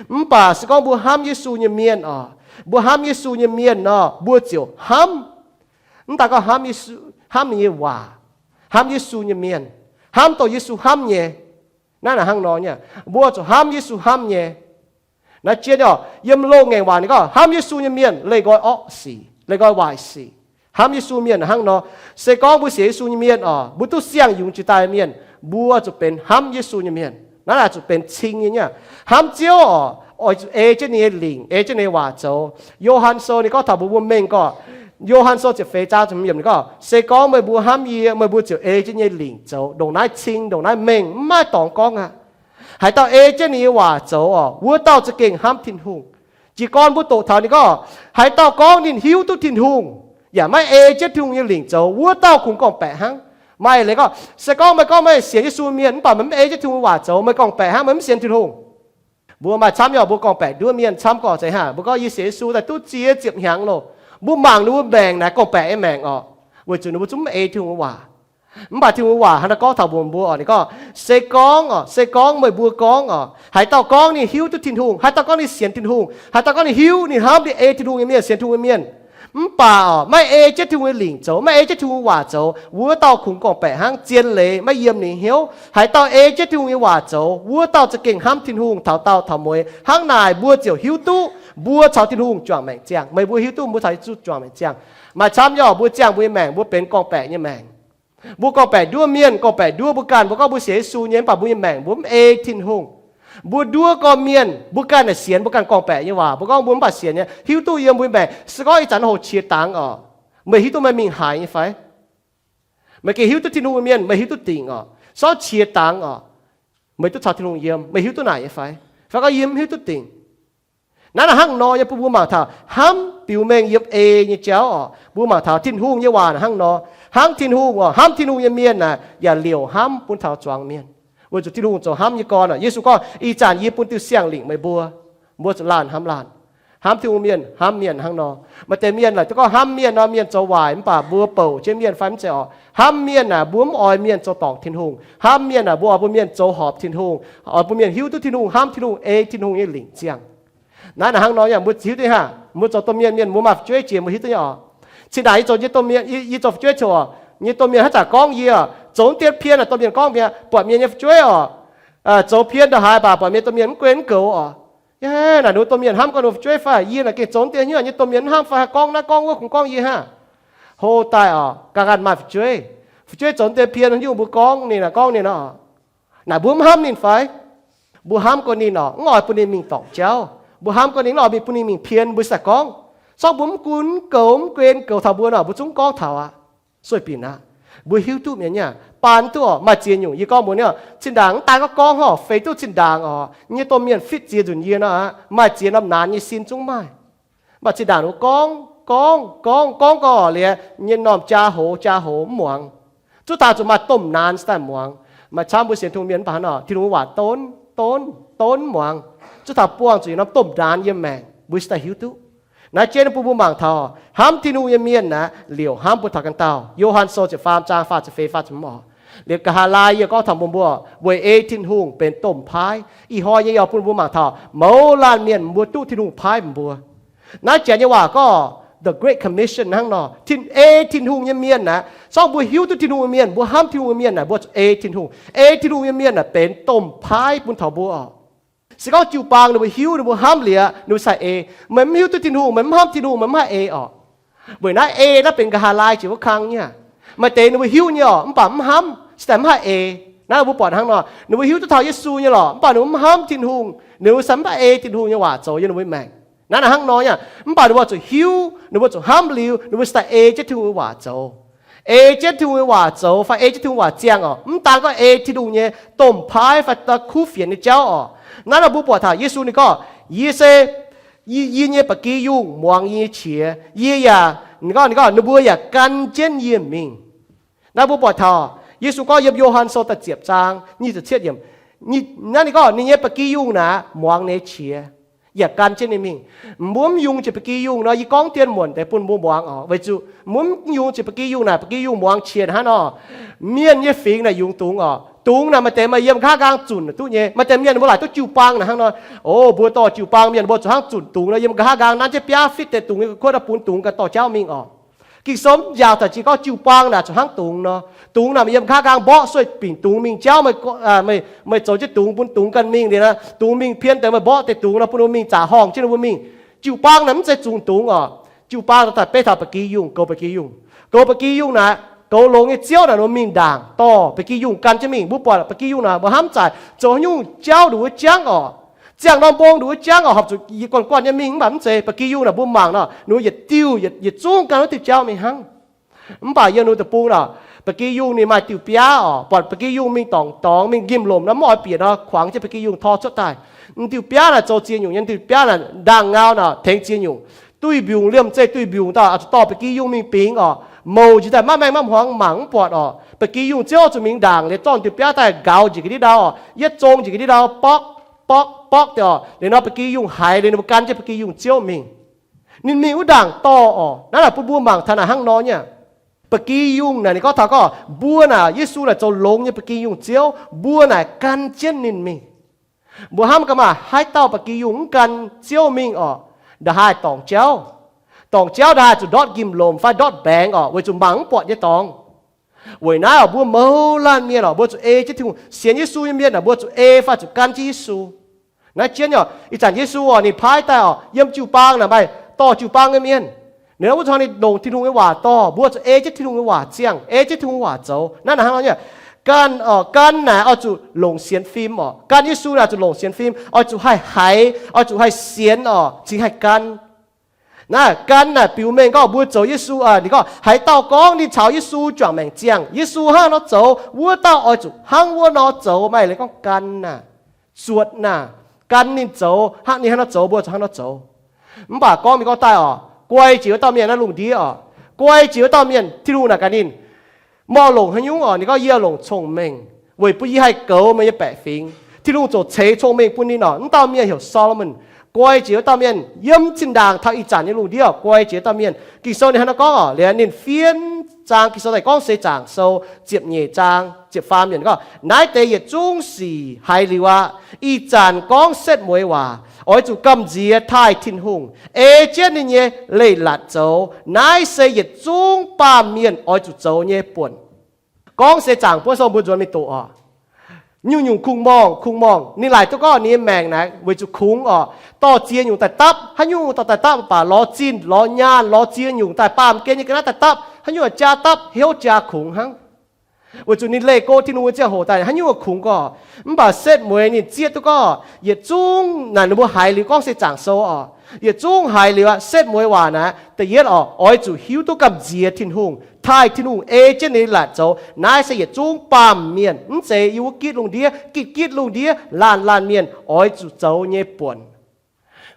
Mv baac se gorngv mbuo hnamv Yesu nyei mienh oc, mbuo hnamv Yesu nyei mienh nor, mbuo ziouc hnamv. Mv daaih gorngv hnamv Yesu, hnamv ninh nyei waac, hnamv Yesu nyei mienh, hnamv dongh Yesu hnamv nyei. Naaiv naaic hnangv nor nyei, mbuo zuqc hnamv Yesu hnamv nyei. Naaiv jien oc, yiem loz-ngaengc waac ninh gorngv hnamv Yesu nyei mienh leih nqoi orqv sic, leih nqoi waaic sic. Hnamv Yesu mienh hnangv nor. Se gorngv mbuo sienx Yesu nyei mienh oc, mbuo duqv siang-yungz jiex daaih mienh, mbuo zuqc benx hnamv Yesu nyei mienh. Naaiv naaic zuqc benx cing nyei nyei. Hnamv Ziouv oc, oix zuqc ei jienv ninh nyei lingc, ei jienv ninh nyei waac zoux. Yo^han Sou ninh gorngv taux mbuox mbuo mengh gorqv, Yo^han Sou ziepc feix zaang ziepc hmz yiemc ninh gorngv, se gorngv meih mbuo hnamv yie, meih mbuo ziouc ei jienv nyei lingc zoux. Ndongc naaiv cing, ndongc naaiv mengh, mv maaih dorngx gorngv aqv. Haaix dauh ei jienv ninh nyei waac zoux oc, wuov dauh za'gengh hnamv Tin-Hungh. Jiez gorn mbuo doqc taux ninh gorngv, haaix dauh gorngv ninh hiuv duqv Tin-Hungh, yaac maiv ei jienv Tin-Hungh nyei lingc zoux, wuov dauh kungx gorngv-baeqc hnangv. Maaih leiz gorngv, se gorngv meih gorngv meih sienx Yesu mienh, mv baac meih mv ei jienv Tin-Hungh waac zoux, meih gorngv-baeqc hnangv, meih mv sienx Tin-Hungh. Mbuo maaih camv nyei, mbuo gorngv-baeqc nduov mienh camv gorqv zeiz hnangv. Mbuo gorngv yie sienx Yesu daaih duqv ziex ziepc hnyangx loh. Mbuo mangc ninh mbuo maengc naaic gorngv-baeqc nyei maengc oc, weic zuqc ninh mbuo zungv mv ei Tin-Hungh waac. Mv baac Tin-Hungh waac hnangv naaiv gorngv taux mbuox mbuo oc, ninh gorngv, se gorngv oc, se gorngv meih mbuo gorngv oc, haaix dauh gorngv ninh hiuv duqv Tin-Hungh, haaix dauh gorngv ninh sienx Tin-Hungh, haaix dauh gorngv ninh hiuv, ninh hnamv, ninh ei Tin-Hungh nyei mienh, sienx Tin-Hungh nyei mienh, mv baac oc, maiv ei jienv Tin-Hungh nyei lingc zoux, maiv ei jienv Tin-Hungh waac zoux, wuov dauh kungx gorngv-baeqc hnangv, zien leiz maiv yiem ninh hnyouv. Haaix dauh ei jienv Tin-Hungh nyei waac zoux, wuov dauh za'gengh hnamv Tin-Hungh taux daauh taux mueiz. Hnangv naaic mbuo ziouc hiuv duqv mbuo caux Tin-Hungh juangc maengc ziangh. Meih mbuo hiuv duqv mbuo caux Yesu juangc maengc ziangh. Maaih camv nyei, mbuo ziangh mbuo nyei maengc, mbuo benx gorngv-baeqc nyei maengc. Mbuo gorngv-baeqc nduov mienh, gorngv-baeqc nduov mbuo ganh, mbuo gorngv mbuo sienx Yesu nyei, mv baac mbuo nyei maengc mbuo mv ei Tin-Hungh. Mbuo nduov gorn-mienh, mbuo ganh naaic sienx, mbuo ganh gorngv-baeqc nyei waac, mbuo gorngv mbuo mv baac sienx nyei, hiuv duqv yiem mbuo nyei maengc. Se gorngv ih zanc hoc qiex dangx oc, meih hiuv duqv meih mingh haaix nyei fai? Meih gengh hiuv duqv Tin-Hungh nyei mienh, meih hiuv duqv dingc oc. Se gorngv qiex dangx oc, meih duqv caux Tin-Hungh yiem, meih hiuv duqv naaic nyei fai? Fai gorngv yie mv hiuv duqv dingc. Naaiv naaic hnangv nor nyei bun mbuo mangc taux hnamv biux mengh yiem ei nyei jauv oc. Mbuo mangc taux Tin-Hungh nyei waac naaic hnangv nor. Hnamv Tin-Hungh oc, hnamv Tin-Hungh nyei mienh naaic yaac liouc hnamv bun taux zuangx mienh. Weic zuqc Tin-Hungh zoux hnamv nyei gorn oc. Yesu gorngv, ih zanc yie bun diuh siang-lingc meih mbuo. Mbuo zuqc laanh hnamv laanh. Hnamv Tin-Hungh mienh hnamv mienh hnangv nor. Maaih deix mienh naaic duqv gorngv hnamv mienh nor, mienh zoux waaic mv baac mbuo bouc jienv mienh fai mv zeiz oc. Hnamv mienh naaic mbuo mv oix mienh zoux dorngc Tin-Hungh. Hnamv mienh naaic mbuo oix bun mienh zoux horpc Tin-Hungh, oix bun mienh hiuv duqv Tin-Hungh, hnamv Tin-Hungh, ei Tin-Hungh nyei lingc ziangh. Naaiv naaic hnangv nor nyei, mbuo hiuv duqv hnangv. Mbuo zoux domh mienh, mienh mbuo maaih fu'jueiv jiex mbuo hiuv duqv nyei oc. Cin-ndaangc yie zoux nyei domh mienh, yie zoux fu'jueiv coc, nyei domh mienh hnangv zanc gorngv yie oc, zoux dieh pien naaic domh mienh gorngv mbuo buatc mienh nyei fu'jueiv oc, zoux pien ndongc haaix baac buatc mienh domh mienh mv gunv mv goux oc. Yie naaic ninh mbuo domh mienh hnamv gorngv ninh mbuo fu'jueiv fai? Yie naaic gengh zoux dieh hnyouv nyei domh mienh mv hnamv fai haih gorngv naaiv gorngv wuov, kungx gorngv yie hnangv. Hlo daaih oc, ganh ganh maaih fu'jueiv. Fu'jueiv zoux dieh pien haaix nyungc mbuo gorngv ninh naaic, gorngv ninh oc. Naaic mbuo mv hnamv ninh fai? Mbuo hnamv gorn ninh oc, mv oix bun ninh mingh dorngc jauv. Mbuo hnamv gorn ninh, mv oix bun ninh mingh pien, mbuo sai gorngv. Zorqv mbuo mv gunv mv goux, mv gunv goux taux mbuo nor, mbuo zungv gorngv taux aqv. Sueih binc aqv. Mbuo hiuv duqv mienh nyei, baan duqv oc, maaih ziex nyungc. Yie gorngv mbuox ninh, zinh ndaangc mv daan gorngv gorngv oc, feix duqv zinh ndaangc oc, nyei domh mienh fitv ziex nzunc yie nor, maaih ziex norm naanx nyei sin zungv maaih. Mv baac zinh ndaangc ninh gorngv gorngv gorngv gorngv gorngv liuz, nyei norm jaa hoz jaa hoz mv muangx. Zuov taux zuqc maaih domh naanx daaih muangx. Maaih camv mbuo sienx Tin-Hungh mienh mv baac hnangv nor, Tin-Hungh waac donv donv donv mv muangx. Zuov taux buangh zuqc yietc norm domh naanx yiem maengc, mbuo cingx daaih hiuv duqv. Naaiv jienv bun mbuo mangc taux hnamv Tin-Hungh nyei mienh aeqv, liouc hnamv bun taux ganh dauh. Yo^han Sou ziepc faam zaang faah ziepc feix faah ziepc hmz oc. Liuz nqa'haav laai yie gorngv taux mbuo, mbuo weic ei Tin-Hungh benx domh paaiv. Ih hnoi nyei yie bun mbuo mangc taux mouz laanh mienh mbuo duqv Tin-Hungh paaiv mbuo. Naaiv janx nyei waac gorngv the Great Commission hnangv nor, ei Tin-Hungh nyei mienh aeqv, sorngv mbuo hiuv duqv Tin-Hungh nyei mienh, mbuo hnamv Tin-Hungh nyei mienh aeqv, mbuo zuqc ei Tin-Hungh. Ei Tin-Hungh nyei mienh aeqv, benx domh paaiv bun taux mbuo oc. Se gorngv jiu-baang ninh mbuo hiuv, ninh mbuo hnamv liuz, ninh mbuo sai ei. Meih mv hiuv duqv Tin-Hungh, meih mv hnamv Tin-Hungh, meih mv haih ei oc. Weic naaiv ei naaiv benx nqa'haav laai jiex wuov kang nyei. Maaih deix ninh mbuo hiuv nyei oc, mv baac mv hnamv, cingx daaih mv haih ei. Naaiv mbuo buatc hnangv nor, ninh mbuo hiuv duqv taux Yesu nyei lorqc, mv baac ninh mbuo mv hnamv Tin-Hungh, ninh mbuo sai mv haih ei Tin-Hungh nyei waac zoux yiem ninh mbuo maengc. Naaiv naaic hnangv nor nyei. Mv baac ninh mbuo zuqc hiuv, ninh mbuo zuqc hnamv liuz, ninh mbuo cingx daaih ei jienv Tin-Hungh nyei waac zoux. Ei jienv Tin-Hungh nyei waac zoux fai ei jienv Tin-Hungh waac ziangh oc, mv daan gorngv ei Tin-Hungh nyei domh paaiv fai da'kuv fienx nyei jauv oc. Naaiv nor mbuo buatc taux Yesu ninh gorngv, yie se, yie nyei ba'gi yungh muangx yie nyei qiex. Yie yaac, ninh gorngv, ninh gorngv ninh mbuo yaac gan jienv yie mingh. Naaiv mbuo buatc taux Yesu gorngv yiem Yo^han Sou da'ziepc zaang nyic ziepc cietv yiemc, naaiv ninh gorngv ninh nyei ba'gi yungh naaic muangx ninh nyei qiex, yaac gan jienv ninh mingh. Mbuo mv yungz jiex ba'gi yungh nor, yie gorngv dien muonc deix bun mbuo muangx oc. Weic zuqc mbuo mv yungz jiex ba'gi yungh naaic, ba'gi yungh muangx qiex hnangv nor, mienh nyei fingx naaic yungz dungz oc. Dungz naaic maaih deix maaih yiem nqa'haav nqaang zunc duqv nyei. Maaih deix mienh mbuo laaic duqv jiu-baang naaic hnangv nor, o, mbuo dorh jiu-baang mienh mbuo zuqc hnangv zunc dungz nor, yiem nqa'haav nqaang nanv jienv biaav fitv deix dungz nyei kuotv daaih bun dungz ganh dorh jauv mingh oc. Ging-Sou mv njaaux daaih jiex gorngv jiu-baang naaic zuqc hnangv dungz nor. Dungz naaic maaih yiem nqa'haav nqaang mborqv sueih bingc dungz mingh jauv, meih zoux jienv dungz bun dungz ganh mingh liuz, dungz mingh pien deix meih mborqv deix dungz nor bun ninh mbuo mingh zaqc horngh jienv ninh mbuo mingh. Jiu-baang naaic mv zeiz zungx dungz oc. Jiu-baang daaih beiv taux ba'gi yungh, goux ba'gi yungh. Goux ba'gi yungh naaic, goux longx nyei ziouv naaic ninh mbuo mingh ndaangc dorh ba'gi yungh gan jienv mingh. Mbuo buatc ba'gi yungh naaic mbuo hnamv zaic zoux haaix nyungc jauv nduqc wuov jangv oc. Ziangh norm mbong nduqc wuov jangv oc, horpc zuqc yietc guanh guanh nyei mingh, mv baac mv zeiz. Ba'gi yungh naaic mbuo mangc nor, ninh mbuo yietc diuh yietc zungv gan wuov diuh jauv mingh hnangv. Mv baac yiem ninh mbuo deic-bung naaic, ba'gi yungh ninh maaih diuh biaav oc. Buatc ba'gi yungh mingh dorngc dorngx mingh njimv-lomc nor, mv oix bieqc nor, kuangx jienv ba'gi yungh tor cuotv daaih. M'diuh biaav naaic zoux ziex nyungc nyei. M'diuh biaav naaic ndaangh ngau naaic tengx ziex nyungc. Duih mbiungc, liemh zeih duih mbiungc daaih oix zuqc dorh ba'gi yungh mingh bingx oc. Mouc njiec daaih maiv maengh maiv hmuangx mangc mv buatc oc. Ba'gi yungh ziouv oix zuqc mingh ndaangc liuz zorqv m'diuh biaav daaih nqaaux njiec ga'ndiev ndau oc, yietv zong njiec ga'ndiev ndau, borqv, borqv, borqv deix oc. Liuz nor ba'gi yungh haiz liuz ninh mbuo gan jienv ba'gi yungh ziouv mingh. Ninh mingh wuov ndaangc dorh oc. Naaiv naaic bun mbuo mangc taux naaic hnangv nor nyei. Ba'gi yungh naaic ninh gorngv taux gorngv mbuo naaic Yesu naaic zoux longx nyei ba'gi yungh ziouv, mbuo naaic gan jienv ninh mingh. Mbuo hnamv gaax maah, haaix dauh ba'gi yungh mv gan ziouv mingh oc, nda'haaih dorngc jauv. Dorngc jauv nda'haaih zuqc ndortv njimv-lomc fai ndortv mbaengx oc, weic zuqc mangc mv buatc nyei dorngx. Weic naaiv oc, mbuo mouz laanh mienh oc, mbuo zuqc ei jienv Tin-Hungh. Sienx Yesu nyei mienh aah, mbuo zuqc ei fai zuqc gan jienv Yesu. Naaiv jienv oc, ih zanc Yesu oc, ninh paaiv daaih oc, yiem jiu-baang naaic maaih dorh jiu-baang nyei mienh. Ninh wuov zuqc ninh longc Tin-Hungh nyei waac dorh, mbuo zuqc ei jienv Tin-Hungh nyei waac ziangh, ei jienv Tin-Hungh nyei waac zoux. Naaiv naaic hnangv nor nyei. Gan oc, gan naaic oix zuqc longc sienx fim oc. Gan Yesu naaic zuqc longc sienx fim, oix zuqc haih haiz, oix zuqc haih sienx oc, cingx haih gan. Naaiv gan naaic biux mengh gorngv mbuo zoux Yesu, ninh gorngv haaix dauh gorngv ninh caux Yesu juangc maengc ziangh, Yesu hnangv nor zoux, wuov dauh oix zuqc hnangv wuov nor zoux. Maaih leiz gorngv gan naaic, zuotc naaic, gan ninh zoux, hnangv ninh hnangv nor zoux, mbuo zuqc hnangv nor zoux. Mv baac gorngv mingh gorngv daaih oc, guai jiex wuov dauh mienh naaiv lungh ndiev oc, guai jiex wuov dauh mienh Tin-Hungh naaic gaax ninh mv longc haaix nyungc oc. Ninh gorngv, yie longc cong-mengh weic bun yie haih goux meih nyei baeqc fingx. Tin-Hungh ziouc ceix cong-mengh bun ninh oc. Mv dauh mienh heuc Solomon. Guai jiex wuov dauh mienh yiem zinh ndaangc taux ih zanc nyei lungh ndiev oc, guai jiex wuov dauh mienh. Ging-Sou ninh hnangv nor gorngv oc, liuz ninh fienv zaang Ging-Sou daaih gorngv seix zaangc sou ziepc nyeic zaang ziepc faam yiemc gorngv, naaiv deix yietc zungv sic haiz liuz aqv. Ih zanc gorngv setv mueiz waac, oix zuqc gamh nziex taaih Tin-Hungh, ei jienv ninh nyei leiz-latc zoux. Naaiv se yietc zungv baamh mienh oix zuqc zoux nyei buonc. Gorngv seix zaangc buonv sou mbuo nzuonx mingh doqc oc. Nyungc-nyungc kungx-morngh, kungx-morngh ninh laaic duqv gorngv ninh nyei maengc naaic weic zuqc kungx oc, dorh ziex nyungc daaih dapv. Haaix nyungc dorh daaih dapv? Mv baac lorz zinh, lorz nyaanh, lorz ziex nyungc daaih baamh gen nyei ga'naaiv daaih dapv. Haaix nyungc jaa dapv? Hnyouv jaa kungx hnangv. Weic zuqc ninh leih go Tin-Hungh nyei ziangh hoc daaih haaix nyungc kungx gorngv. Mv baac setv mueiz ninh zieqv duqv gorngv yietc zungv naaic ninh mbuo haiz liuz gorngv seix zaangc sou oc, yietc zungv haiz liuz aqv, setv mueiz waac naaic da'yietv oc, oix zuqc hiuv duqv gamh nziex Tin-Hungh, taaih Tin-Hungh ei jienv ninh laatc zoux. Naaiv se yietc zungv baamh mienh, mv zeiz yiem wuov gitv lungh ndiev, gitv gitv lungh ndiev laanh laanh mienh oix zuqc zoux nyei buonc.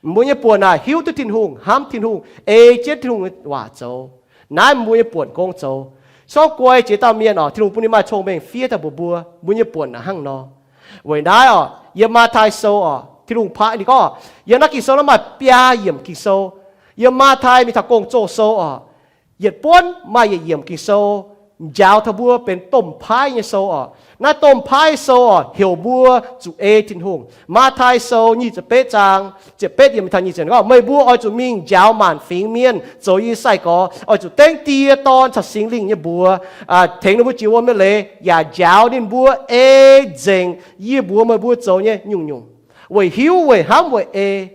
Mbuo nyei buonc naaic hiuv duqv Tin-Hungh, hnamv Tin-Hungh, ei jienv Tin-Hungh waac zoux. Naaiv mbuo nyei buonc gong zoux. Sorng guai jiex dauh mienh oc, Tin-Hungh bun ninh maaih cong-mengh fiev taux mbuox mbuo, mbuo nyei buonc naaic hnangv nor. Weic naaiv oc, yiem Matv^taai Sou oc, Tin-Hungh paaiv ninh gorngv, yiem naaiv Ging-Sou naaiv maaih biaa yiemc Ging-Sou. Yiem Matv^taai mingh taux Gong-Zoh Sou oc, yietc buonv maaih yietc yiemc Ging-Sou njaaux taux mbuo benx domh paaiv nyei sou oc. Naaiv domh paaiv sou oc, heuc mbuo zuqc ei Tin-Hungh. Matv^taai Sou nyic ziepc betv zaang ziepc betv yiemc mingh taux nyic ziepc gorngv, meih mbuo oix zuqc mingh njaaux maanc fingx mienh zoux yie nyei sai-gorx, oix zuqc dengv Die, Dorn caux Singx Lingh nyei mbuox tengx ninh mbuo jiex wuom nyei leiz, yaac njaaux ninh mbuo ei nzengc yie mbuox meih mbuo zoux nyei nyungc-nyungc, weic hiuv, weic hnamv, weic ei.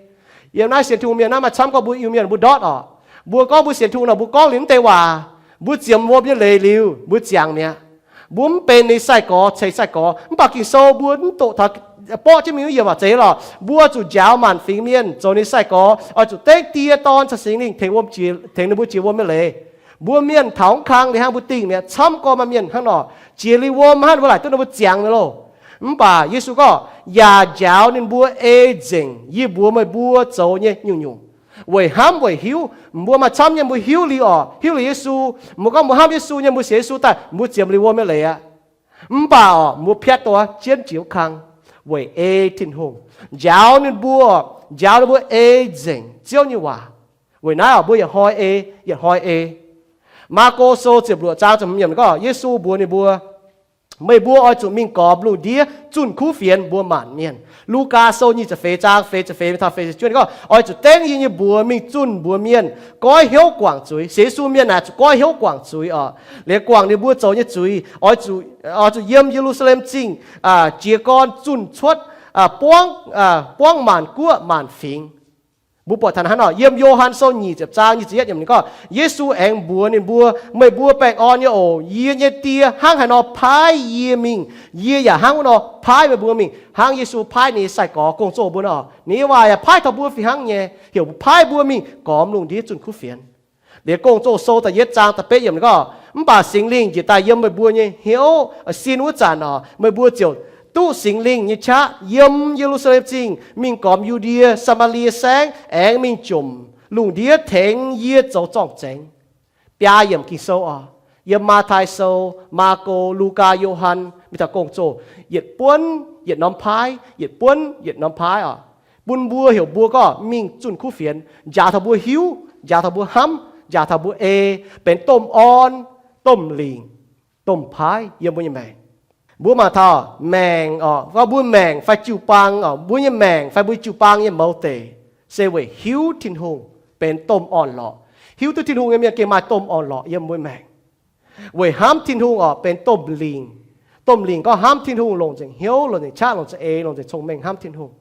Yiem naaiv sienx Tin-Hungh mienh naaiv maaih camv gorngv mbuo Iu-Mienh mbuo ndortv oc. Mbuo gorngv mbuo sienx Tin-Hungh nor, mbuo gorngv liuz mv deix waac, mbuo ziemx wuom nyei leiz liuz, mbuo ziangx mi'aqv. Mbuo mv benx ninh sai-gorx, ceix sai-gorx. Mv baac Ging-Sou mbuo mv doqc taux, borqv jienv mingh wuov yiemc waac zeiz lorqc, mbuo zuqc njaaux maanc fingx mienh zoux ninh sai-gorx, oix zuqc dengv Die, Dorn caux Singx Lingh tengx wuom jiex, tengx ninh mbuo jiex wuom nyei leiz. Mbuo mienh taux mv kang liuz hnangv mbuo dingh mi'aqv. Camv gorngv maaih mienh hnangv nor, jiex liuz wuom hnangv mbuo laaic duqv ninh mbuo ziangx mi'aqv loh. Mv baac Yesu gorngv, yaac njaaux ninh mbuo ei nzengc yie mbuox meih mbuo zoux nyei nyungc-nyungc, weic hnamv weic hiuv. Mbuo maaih camv nyei mbuo hiuv liuz oc, hiuv liuz Yesu, mbuo gorngv mbuo hnamv Yesu nyei, mbuo sienx Yesu daaih, mbuo ziemx liuz wuom nyei leiz aqv. Mv baac oc, mbuo piatv duqv jienv jiex wuov kang weic ei Tin-Hungh. Njaaux ninh mbuo, njaaux ninh mbuo ei nzengc Ziouv nyei waac. Weic naaiv oc, mbuo yietc hnoi ei, yietc hnoi ei. Maako Sou ziepc luoqc zaang ziepc hmz yiemc gorngv, Yesu mbuox ninh mbuo, meih mbuo oix zuqc mingh gormx lungh ndiev zunh kuv fienx mbuox maanc mienh. Lugaa Sou nyic ziepc feix zaang feix ziepc feix taux feix ziepc juov gorngv, oix zuqc dengv yie nyei mbuox mingh zunh mbuox mienh goiv hnyouv guangc zuiz. Sienx Yesu mienh naaic zuqc goiv hnyouv guangc zuiz oc. Liuz guangc ninh mbuo zoux nyei zuiz, oix zuqc yiem Ye^lu^saa^lem Zingh jiez gorn zunh cuotv, buangv, buangv maanc guoqv maanc fingx. Mbuo buatc taux hnangv nor, yiem Yo^han Sou nyic ziepc zaang nyic ziepc yietv yiemc ninh gorngv, Yesu aengx mbuox ninh mbuo, meih mbuo baengh orn nyei oc. Yie nyei Die hnangv haaix nor paaiv yie mingh, yie yaac hnangv wuov nor paaiv meih mbuo mingh. Hnangv Yesu paaiv ninh nyei sai-gorx Gong-Zoh mbuo nor, ninh nyei waac yaac paaiv taux mbuo fih hnangv nyei, heuc paaiv mbuo mingh gormx lungh ndiev zunh kuv fienx. Liuz Gong-Zoh Sou da'yietv zaang da'betv yiemc gorngv, mv baac Singx Lingh njiec daaih yiem meih mbuo nyei hnyouv, sin wuov zanc oc, meih mbuo ziouc duqv Singx Lingh nyei qaqv yiem Ye^lu^saa^lem Zingh mingh gormx Yu^ndie, Saa^maa^lie Saengv, aengx mingh jomc lungh ndiev tengx yie zoux zorng-zengx. Biaa yiemc Ging-Sou oc, yiem Matv^taai Sou, Maako, Lugaa, Yo^han, mingh taux Gong-Zoh, yietc buonv yietc norm paaiv, yietc buonv yietc norm paaiv oc, bun mbuo heuc mbuo gorngv mingh zunh kuv fienx, njaaux taux mbuo hiuv, njaaux taux mbuo hnamv, njaaux taux mbuo ei, benx domh orn, domh lingc, domh paaiv yiem mbuo nyei maengc. Mbuo mangc taux maengc oc, gorngv mbuo maengc fai jiu-baang oc, mbuo nyei maengc fai mbuo jiu-baang nyei mouz deic, se weic hiuv Tin-Hungh benx domh orn-lorqc. Hiuv duqv Tin-Hungh nyei mienh gengh maaih domh orn-lorqc yiem mbuo maengc. Weic hnamv Tin-Hungh oc, benx domh lingc. Domh lingc gorngv hnamv Tin-Hungh longc nzengc hnyouv, longc nzengc qaqv, longc nzengc eix, longc nzengc cong-mengh hnamv Tin-Hungh.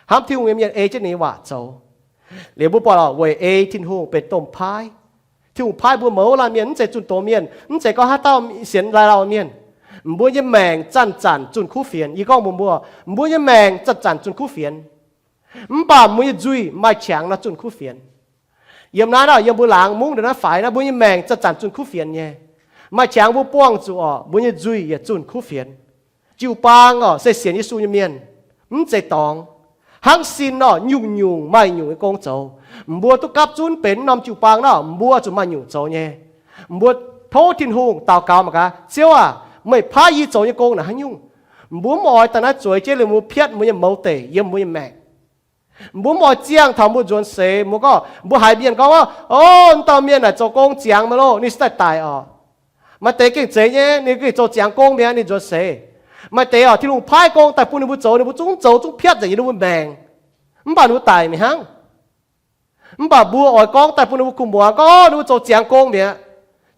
Hnamv Tin-Hungh nyei mienh ei jienv ninh nyei waac zoux. Liuz mbuo buatc oc, weic ei Tin-Hungh benx domh paaiv. Tin-Hungh paaiv mbuo mouz laanh mienh, mv zeiz zunh doz mienh, mv zeiz gorngv haaix dauh sienx lai lauh mienh. Mbuo nyei maengc zanc-zanc zunh kuv fienx. Yie gorngv mbuox mbuo, mbuo nyei maengc zanc-zanc zunh kuv fienx. Mv baac mbuo nyei nzuih maaih qangx nor zunh kuv fienx. Yiem naaiv nor, yiem mbuo laangz mungv ndongc naaiv faix naaiv, mbuo nyei maengc zanc-zanc zunh kuv fienx nyei. Maaih qangx mbuo buangh zuqc oc, mbuo nyei nzuih yaac zunh kuv fienx. Jiu-baang oc, se sienx Yesu nyei mienh, mv zeiz dorngx. Hnangv sin oc, nyungc-nyungc maaih nyungc nyei gong zoux. Mbuo duqv gapv zunv benx norm jiu-baang nor, mbuo zuqc maaih nyungc zoux nyei. Mbuo tov Tin-Hungh daux gaux mangc gaax, Ziouv aac, meih paaiv yie zoux nyei gong naaic haaix nyungc? Mbuo mv oix daaih naaiv zueiz jienv liuz mbuo piatv mbuo nyei mouz deic yiem mbuo nyei maengc. Mbuo mv oix ziangh taux mbuo nzuonx seix, mbuo gorngv, mbuo haiz mienh gorngv, o, wuov dauh mienh naaic zoux gong ziangx maiv loh, ninh se daaih daic oc. Maaih deix gengh zeiz nyei, ninh gengh zoux ziangx gong mi'aqv, ninh nzuonx seix. Maaih deix oc, Tin-Hungh paaiv gong daaih bun ninh mbuo zoux, ninh mbuo zungv zoux zungv piatv nzengc yiem ninh mbuo maengc. Mv baac ninh mbuo daic mi'aqv hnangv. Mv baac mbuo oix gorngv daaih bun ninh mbuo kuh muangx gorngv ninh mbuo zoux ziangx gong mi'aqv.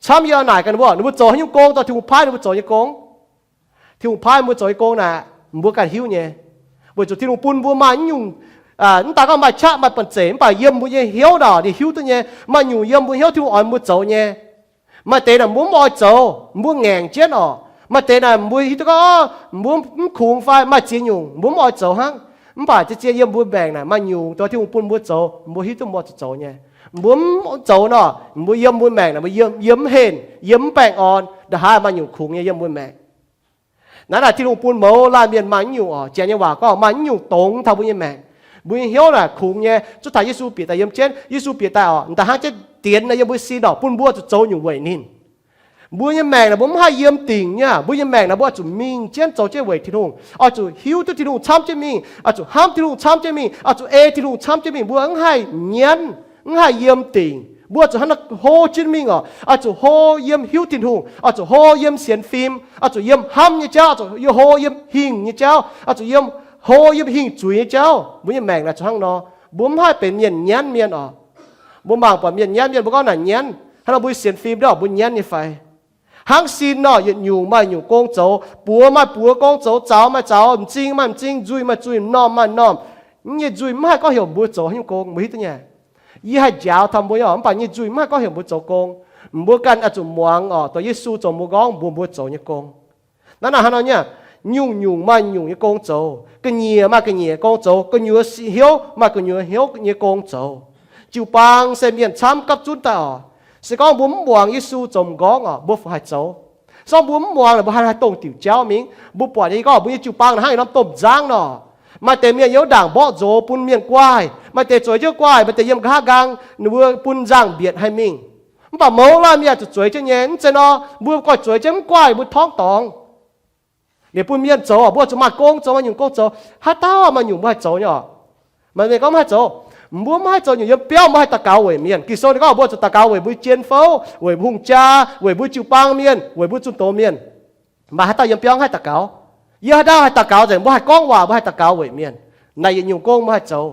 Camv yie naaic gaax ninh mbuo, ninh mbuo zoux haaix nyungc gong, dorh Tin-Hungh paaiv ninh mbuo zoux nyei gong. Tin-Hungh paaiv mbuo zoux nyei gong naaic, mbuo ganh hiuv nyei. Weic zuqc Tin-Hungh bun mbuo maaih nyungc, mv daaih gorngv maaih qaqv maaih banh zeic, mv baac yiem mbuo nyei hnyouv naaic ninh hiuv duqv nyei. Maaih nyungc yiem mbuo hnyouv Tin-Hungh oix mbuo zoux nyei. Maaih deix naaic mbuo mv oix zoux, mbuo ngaengc jienv oc. Maaih deix naaic mbuo hiuv duqv gorngv mbuo mv kungx fai maaih ziex nyungc mbuo mv oix zoux hnangv. Mv baac zien-zien yiem mbuo maengc naaic maaih nyungc dorh Tin-Hungh bun mbuo zoux, mbuo hiuv duqv mbuo zuqc zoux nyei. Mbuo mv zoux nor, mbuo yiem mbuo maengc naaic, mbuo yiem, yiem mv henh, yiem mv baengh orn, nda'haav maaih nyungc kungx nyei yiem mbuo maengc. Naaiv naaic Tin-Hungh bun mouz laanh mienh maaih nyungc oc, janx nyei waac gorngv maaih nyungc dongz taux mbuo nyei maengc. Mbuo nyei hnyouv naaic kungx nyei, zuov taux Yesu bieqc daaih yiem jienv, Yesu bieqc daaih oc, nda'haav jienv dienx naaic yiem mbuo sin oc, bun mbuo zuqc zoux nyungc weic ninh. Mbuo nyei maengc naaic mbuo mv haih yiem dingc nyei. Mbuo nyei maengc naaic mbuo oix zuqc mingh jienv zoux jienv weic Tin-Hungh, oix zuqc hiuv duqv Tin-Hungh camv jienv mingh, oix zuqc hnamv Tin-Hungh camv jienv mingh, oix zuqc ei Tin-Hungh camv jienv mingh. Mbuo mv haih nyanv, mv haih yiem dingc. Mbuo zuqc hnangv naaiv hlo jienv mingh oc. Oix zuqc hlo yiem hiuv Tin-Hungh, oix zuqc hlo yiem sienx fim, oix zuqc yiem hnamv nyei jauv, oix zuqc hlo yiem hingh nyei jauv, oix zuqc yiem hlo yiem hingh zuiz nyei jauv. Mbuo nyei maengc naaic zuqc hnangv nor. Mbuo mv haih benx mienh nyanv mienh oc. Mbuo mangc buatc mienh nyanv mienh, mbuo gorngv naaic nyanv. Hnangv nor mbuo sienx fim ndov, mbuo nyanv nyei fai? Hnangv sin nor, yietc nyungc maaih nyungc gong zoux, buoz maaih buoz gong zoux, zaux maaih zaux, m'zing maaih m'zing, nzuih maaih nzuih, m'normh maaih m'normh. Mv nyei nzuih mv haih gorngv heuc mbuo zoux haaix nyungc gong, mbuo hiuv duqv nyei. Yie haih njaaux taux mbuo nyei oc, mv baac nyei nzuih mv haih gorngv heuc mbuo zoux gong. Mbuo ganh oix zuqc muangx oc, dongh Yesu zoux mbuo gorngv mbuox mbuo zoux nyei gong. Naaiv naaic hnangv nor nyei, nyungc-nyungc maaih nyungc nyei gong zoux. Ga'nyiec maaih ga'nyiec gong zoux, gu'nyuoz hnyouv maaih gu'nyuoz hnyouv nyei gong zoux. Jiu-baang se mienh camv gapv zunv daaih oc. Se gorngv mbuo mv muangx Yesu zoux m'nqorngv oc, mbuo fungc haih zoux? Se gorngv mbuo mv muangx naaic, mbuo haih haih dongh diuc jauv mingh. Mbuo buatc nyei gorngv mbuo nyei jiu-baang naaic hnangv ih norm domh nzangv nor. Maaih deix mienh yiem wuov ndaangc mborqv nzox bun mienh guaaih, maaih deix zueiz jienv guaaih, maaih deix yiem nqa'haav nqaang, ninh mbuo bun nzangh mbietc haih mingh. Mv baac mouz laanh mienh zuqc zueiz jienv nyei. Mv zeiz nor, mbuo goiv zueiz jienv mv guaaih, mbuo torngv dorngx. Liuz bun mienh zoux, mbuo zuqc maaih gong zoux, maaih nyungc gong zoux. Haaix dauh maaih nyungc mbuo haih zoux nyei oc. Maaih mienh gorngv mv haih zoux. Mbuo mv haih zoux nyungc. Yiem biauv mbuo haih daux gaux weic mienh. Ging-Sou ninh gorngv mbuo zuqc daux gaux weic mbuo jien-fouv, weic mbuo hungh jaa, weic mbuo jiu-baang mienh, weic mbuo zunh doz mienh. Mv baac haaix dauh yiem biauv mv haih daux gaux? Yiem haaix dauh haih daux gaux nzengc, mbuo haih gorngv waac, mbuo haih daux gaux weic mienh. Naaic yietc nyungc gong mbuo haih zoux.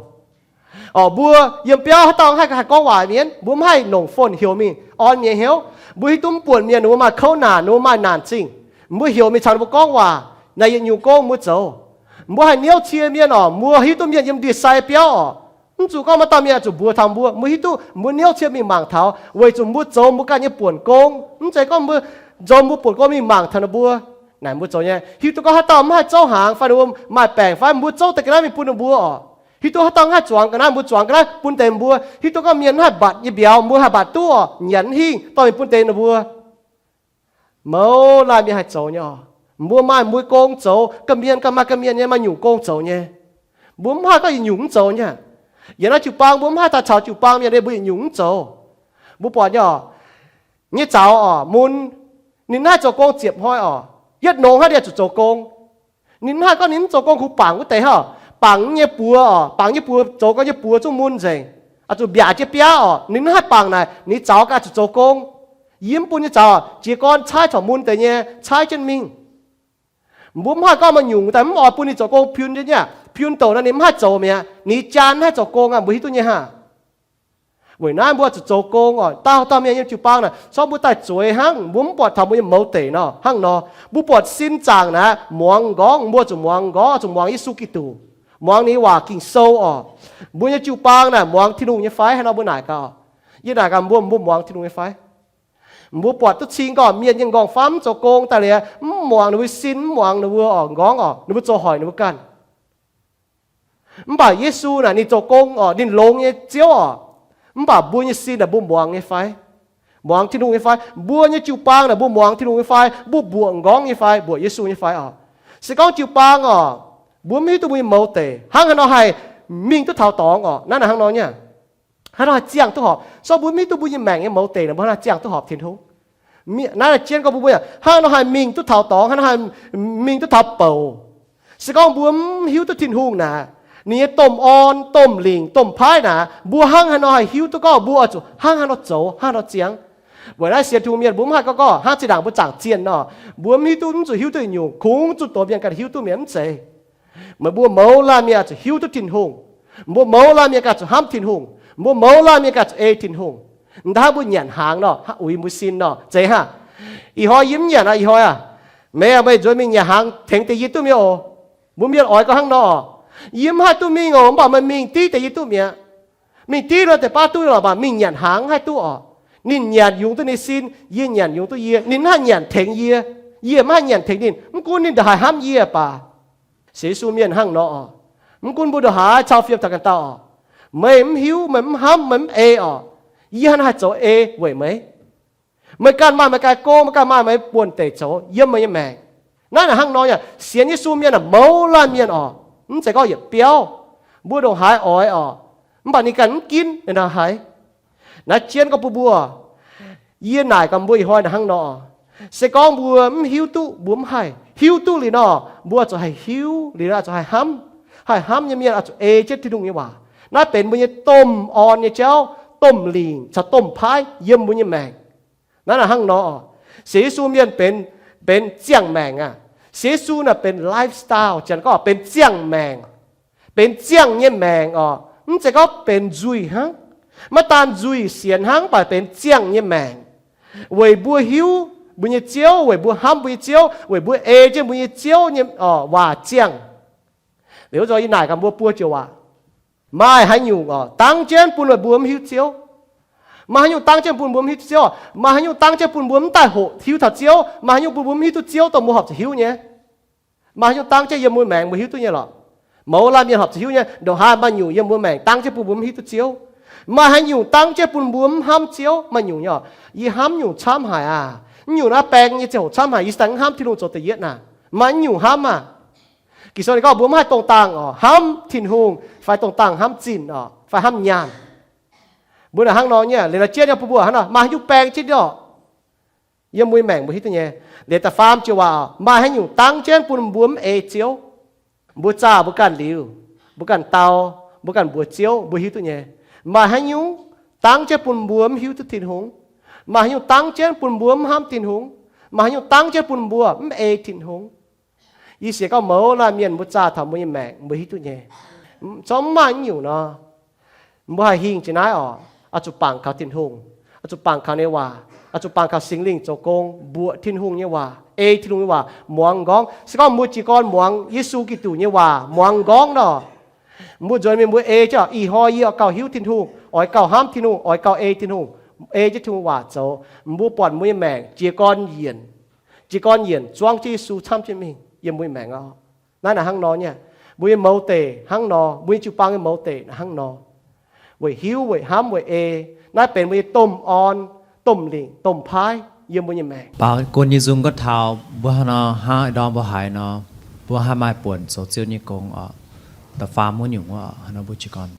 Oc, mbuo yiem biauv haaix dauh haih, haih gorngv waac mienh? Mbuo mv haih longc phone heuc mingh orn mienh hnyouv. Mbuo hiuv duqv mv buonc mienh ninh mbuo maaih kouv naanc, ninh mbuo maaih naanc zingh, mbuo heuc mingh caux ninh mbuo gorngv waac. Naaic yietc nyungc gong mbuo zoux. Mbuo haih niouv cie mienh oc, mbuo hiuv duqv mienh yiem ndie-sai biauv oc. Mv zuqc gorngv maaih dauh mienh zuqc mbuox taux mbuo. Mbuo hiuv duqv mbuo niouv cie mingh mangc taux, weic zuqc mbuo zoux mbuo ganh nyei buonc gong. Mv zeiz gorngv mbuo zoux mbuo buonc gong mingh mangc taux ninh mbuo. Naaic mbuo zoux nyei. Hiuv duqv gorngv haaix dauh mv haih zouv hnaangx fai ninh mbuo maaih baengc fai, mbuo zouv deix ga'naaiv mingh bun ninh mbuo oc. Hiuv duqv haaix dauh mv haih zuangx ga'naaiv, mbuo zuangx ga'naaiv bun deix mbuo. Hiuv duqv gorngv mienh mv haih mbatc nyei mbiauz, mbuo haih mbatc duqv oc, nyanc hingh dorh mingh bun deix ninh mbuo. Mouz laanh mienh haih zoux nyei oc. Mbuo maaih mbuo gong zoux. Ga'mienh ganh maaih ga'mienh nyei maaih nyungc gong zoux nyei. Mbuo mv haih gorngv yietc nyungc mv zoux nyei. Yiem naaiv jiu-baang mbuo mv haih daaih caux jiu-baang mienh mbuo yietc nyungc mv zoux. Mbuo buatc nyei oc, nyei zaux oc, mun, ninh mv haih zoux gong ziepc hnoi oc. Yietv nongx hnangv ninh zuqc zoux gong. Ninh mv haih gorngv ninh mv zoux gong kungx bangc wuov deix hnangv. Bangc nyei buoz oc, bangc nyei buoz zoux gong nyei buoz zungv mun nzengc. Oix zuqc mbiaac jienv biaav oc, ninh mv haih bangc naaic, ninh zaux gaax zuqc zoux gong. Yie mv bun nyei zaux, jiez gorn caaiv corc mun deix nyei, caaiv jienv mingh. Mbuo mv haih gorngv maaih nyungc daaih mv oix bun ninh zoux gong piun jienv nyei. Piun douc naaic ninh mv haih zoux mi'aqv, ninh jaan mv haih zoux gong aqv, mbuo hiuv duqv nyei hnangv. Weic naaiv mbuo zuqc zoux gong oc. Dauh dauh mienh yiem jiu-baang naaic, corc mbuo daaih zueiz hnangv, mbuo mv buatc taux mbuo nyei mouz deic nor hnangv nor. Mbuo buatc sin zaangc naaic, muangx m'nqorngv, mbuo zuqc muangx m'nqorngv, zuqc muangx Yesu Giduc, muangx ninh nyei waac Ging-Sou oc. Mbuo nyei jiu-baang naaic muangx Tin-Hungh nyei fai? Haaix nor mbuo naaic gaax? Yie naaic gaax mbuo, mbuo muangx Tin-Hungh nyei fai? Mbuo buatc duqv cing gorngv mienh nyei m'nqorngv-famv zoux gong daaih liuz, mv muangx ninh mbuo sin, mv muangx ninh mbuo oc, m'nqorngv oc, ninh mbuo zoux hoic ninh mbuo ganh. Mv baac Yesu naaic ninh zoux gong oc, ninh longx nyei Ziouv oc. Mv baac mbuo nyei sin naaic mbuo muangx nyei fai? Muangx Tin-Hungh nyei fai? Mbuo nyei jiu-baang naaic mbuo muangx Tin-Hungh nyei fai? Mbuo mbuoqc m'nqorngv nyei fai? Mbuoqc Yesu nyei fai oc? Se gorngv jiu-baang oc, mbuo mv hiuv duqv mbuo nyei mouz deic hnangv haaix nor haih mingh duqv taux dorngx oc. Naaiv naaic hnangv nor nyei. Hnangv haaix nor haih ziangh duqv horpc? Se gorngv mbuo mv hiuv duqv mbuo nyei maengc nyei mouz deic naaic, mbuo hnangv haaix ziangh duqv horpc Tin-Hungh? Naaiv naaic jienv gorngv mbuo mbuo hnangv haaix nor haih mingh duqv taux dorngx, hnangv haaix nor haih mingh duqv taux bouc? Se gorngv mbuo mv hiuv duqv Tin-Hungh naaic, ninh nyei domh orn, domh lingc, domh paaiv naaic, mbuo hnangv haaix nor haih hiuv duqv gorngv mbuo oix zuqc hnangv haaix nor zoux, hnangv haaix nor ziangh? Weic naaiv sienx Tin-Hungh mienh mbuo mv haih gorngv, gorngv hnangv zinh ndaangc mbuo zaangc zienh nor, mbuo mv hiuv duqv, mv zuqc hiuv duqv nyungc, kungx zuqc doz mienh ganh hiuv duqv mi'aqv. Mv zeiz. Meih mbuo mouz laanh mienh oix zuqc hiuv duqv Tin-Hungh. Mbuo mouz laanh mienh ganh zuqc hnamv Tin-Hungh. Mbuo mouz laanh mienh ganh zuqc ei Tin-Hungh. M'daaih hnangv mbuo nyanc hnaangx nor, hnangv uix mbuo sin nor, zeiz hnangv. Ih hnoi yie mv nyanc aqv, ih hnoi aac, meih meih nzuonx mingh nyanc hnaangx tengx deix yie duqv mi'aqv oc. Mbuo mienh oix gorngv hnangv nor oc. Yie mv haih duqv mingh oc, mv baac meih mingh div deix yie duqv mi'aqv. Mingh div nor deix baav duqv lorqc, mv baac mingh nyanc hnaangx mv haih duqv oc. Ninh nyanc yungz duqv ninh sin, yie nyanc yungz duqv yie. Ninh mv haih nyanc tengx yie, yie mv haih nyanc tengx ninh. Mv gunv ninh ndongc haaix hnamv yie baac, sienx Yesu mienh hnangv nor oc. Mv gunv mbuo ndongc haaix cau fiem taux ganh dauh oc, meih mv hiuv, meih mv hnamv, meih mv ei oc. Yie hnangv naaiv haih zoux ei weic meih. Meih ganh maaih meih ganh gong, meih ganh maaih meih buonv-deic zoux yiem meih nyei maengc. Naaiv naaic hnangv nor yaac sienx Yesu mienh aah, mouz laanh mienh oc, mv zeiz gorngv yietc biauv, mbuo ndongc haaix oix oc, mv baac ninh ganh mv ginv ninh haaix. Naaiv jienv gorngv bun mbuo, yie naaic gaax mbuo ih hnoi naaic hnangv nor, se gorngv mbuo mv hiuv duqv, mbuo mv haih hiuv duqv liuz nor, mbuo zuqc haih hiuv liuz nor, zuqc haih hnamv. Haih hnamv nyei mienh oix zuqc ei jienv Tin-Hungh nyei waac. Naaiv benx mbuo nyei domh orn nyei jauv, domh lingc caux domh paaiv yiem mbuo nyei maengc. Naaiv naaic hnangv nor, sienx Yesu mienh benx, benx ziangh maengc aqv. Sienx Yesu naaic benx lifestyle, janx gorngv benx ziangh maengc, benx ziangh nyei maengc oc. Mv zeiz gorngv benx nzuih hnangv. Maiv daan nzuih sienx hnangv, mv baac benx ziangh nyei maengc, weic mbuo hiuv mbuo nyei Ziouv, weic mbuo hnamv mbuo nyei Ziouv, weic mbuo ei jienv mbuo nyei Ziouv nyei waac ziangh. Liuz wuov zanc yie naaic gaax mbuo buo joux waac, maaih haaix nyungc oc, dangv jienv bun mbuo mv hiuv Ziouv? Maaih haaix nyungc dangv jienv bun mbuo mv hiuv duqv Ziouv? Maaih haaix nyungc dangv jienv bun mbuo mv daaih hoqc hiuv taux Ziouv? Maaih haaix nyungc bun mbuo mv hiuv duqv Ziouv dongh mbuo horpc zuqc hiuv nyei? Maaih haaix nyungc dangv jienv yiem mbuo maengc mbuo hiuv duqv nyei lorqc? Mouz laanh mienh horpc zuqc hiuv nyei. Ndongc haaix maaih nyungc yiem mbuo maengc dangv jienv bun mbuo mv hiuv duqv Ziouv? Maaih haaix nyungc dangv jienv bun mbuo mv hnamv Ziouv? Maaih nyungc nyei oc. Yie hnamv nyungc camv haic aqv. Mv nyungc naaiv baeng nyei ziangh hoc camv haic, yie daaih hnamv Tin-Hungh zoux da'yietv naaic. Maaih mv nyungc hnamv aqv. Ging-Sou ninh gorngv mbuo mv haih dongh dangh oc hnamv Tin-Hungh, fai dongh dangh hnamv zinh oc, fai hnamv nyaanh. Mbuo naaic hnangv nor nyei, liuz naaiv jienv nyei bun mbuo hnangv nor, maaih haaix nyungc baeng jienv oc? Yiem mbuo nyei maengc mbuo hiuv duqv nyei. Liuz da'faam joux waac oc, maaih haaix nyungc dangv jienv bun mbuo mv ei Ziouv? Mbuo zaah mbuo ganh liuz, mbuo ganh dau, mbuo ganh mbuox Ziouv, mbuo hiuv duqv nyei. Maaih haaix nyungc dangv jienv bun mbuo mv hiuv duqv Tin-Hungh? Maaih haaix nyungc dangv jienv bun mbuo mv hnamv Tin-Hungh? Maaih haaix nyungc dangv jienv bun mbuo mv ei Tin-Hungh? Yie sienx gorngv mouz laanh mienh mbuo zaah taux mbuo nyei maengc mbuo hiuv duqv nyei. Zorqv mv maaih nyungc nor, mbuo haih hingh jiex naaiv oc, oix zuqc bangc kaux Tin-Hungh, oix zuqc bangc kaux ninh waac, oix zuqc bangc kaux Singx Lingh zoux gong, mbuoqc Tin-Hungh nyei waac, ei Tin-Hungh nyei waac, muangx m'nqorngv. Se gorngv mbuo jiez gorn muangx Yesu Giduc nyei waac, muangx m'nqorngv nor, mbuo nzuonx mingh mbuo ei jienv, ih hnoi yie oix gauh hiuv Tin-Hungh, oix gauh hnamv Tin-Hungh, oix gauh ei Tin-Hungh, ei jienv Tin-Hungh waac zoux, mbuo buatc mbuo nyei maengc jiez gorn yienc, jiez gorn yienc zuangv jienv Yesu camv jienv mingh yiem mbuo nyei maengc oc. Naaiv naaic hnangv nor nyei, mbuo nyei mouz deic hnangv nor, mbuo nyei jiu-baang nyei mouz deic naaic hnangv nor, weic hiuv, weic hnamv, weic ei. Naaiv benx mbuo nyei domh orn, domh lingc, domh paaiv yiem mbuo nyei maengc. Baaux gunv nyei nzung gorngv taux mbuo hnangv nor, hnangv ndorm mbuo haiz nor, mbuo haih maaih buonc zoux Ziouv nyei gong oc. Da'faam wuov nyungc wuov, hnangv nor mbuo jiez gorn.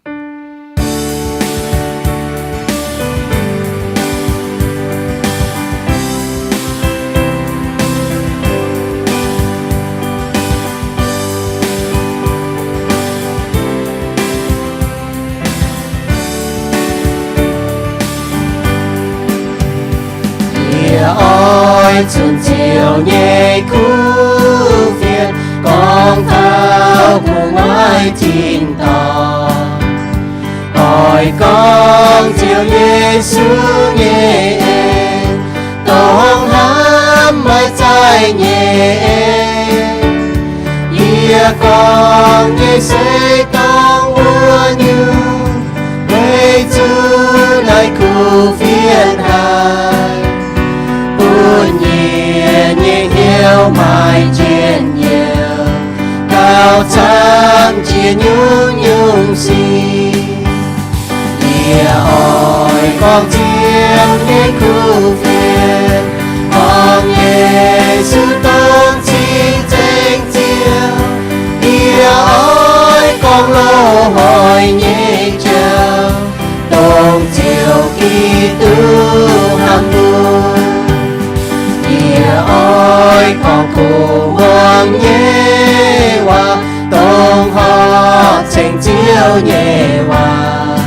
Yie oix zunc Ziouv nyei kuv fienx, gorngv taux gu'nguaaic tin-dorngh. Oix gorngv Ziouv Yesu nyei en, dongh hnamv maiv zaaic nyei en. Yie gorngv nyei se dongh wuov nyungc, weic zuqc naaiv kuv fienx haic, bun yie nyei hnyouv maaih njien-youh, gauh camv jiex nyungc-nyungc sic. Yie oix gorngv Ziouv nyei kuv fienx, gorngv Yesu dongh cing-nzengc Ziouv. Yie oix gorngv loz-hnoi nyei jauv, dongh Ziouv Giduc hnamv mbuo. Yie oix gorngv kuv muangx nyei waac, dongh horpc ceng Ziouv nyei waac,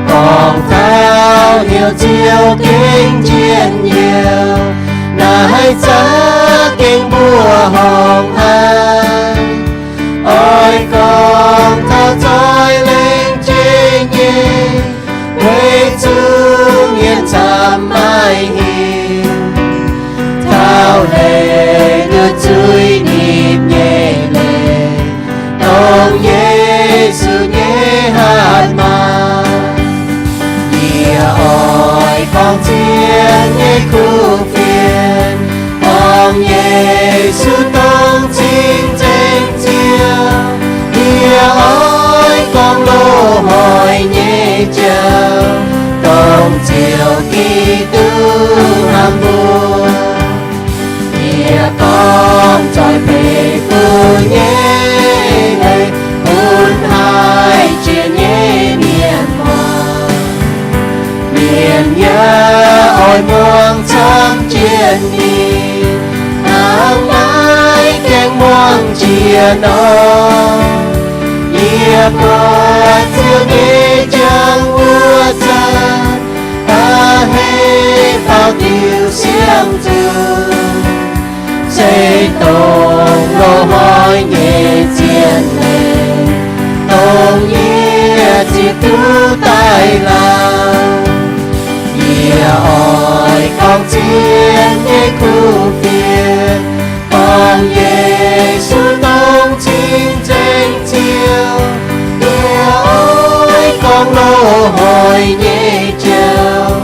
gorngv taux heuc Ziouv gengh njien-youh, naaiv za'gengh mbuoqc horngh haic. Oix gorngv taux zoih lengc jeiv nyei, weic zuqc mienh camv maiv hiuv, taux leiz nduov zuiz nipc nyei leiz, dongh Yesu nyei hatc maaz. Yie oix gorngv zien nyei kuv fienx, gorngv Yesu dongh cing-nzengc Ziouv. Yie oix gorngv loz-hnoi nyei jauv, dongh Ziouv Giduc hnamv mbuo, yie gorngv zoih beiv bun nyei leiz, bun haih jiex nyei mienh muoz. Mienh yaac oix muangx camv jienv ninh, hnangv naaiv gaengh muangx jiex nor. Yie buatc Ziouv nyei jangx wuov zanc, a'hneiv faaux diuc siang nzunc, se dongh loz-hnoi nyei zien leiz, dongh yie ziex duqv daaih lauh. Yie oix gorngv zien nyei kuv fienx, gorngv Yesu dongh cing-nzengc Ziouv. Yie oix gorngv loz-hnoi nyei jauv,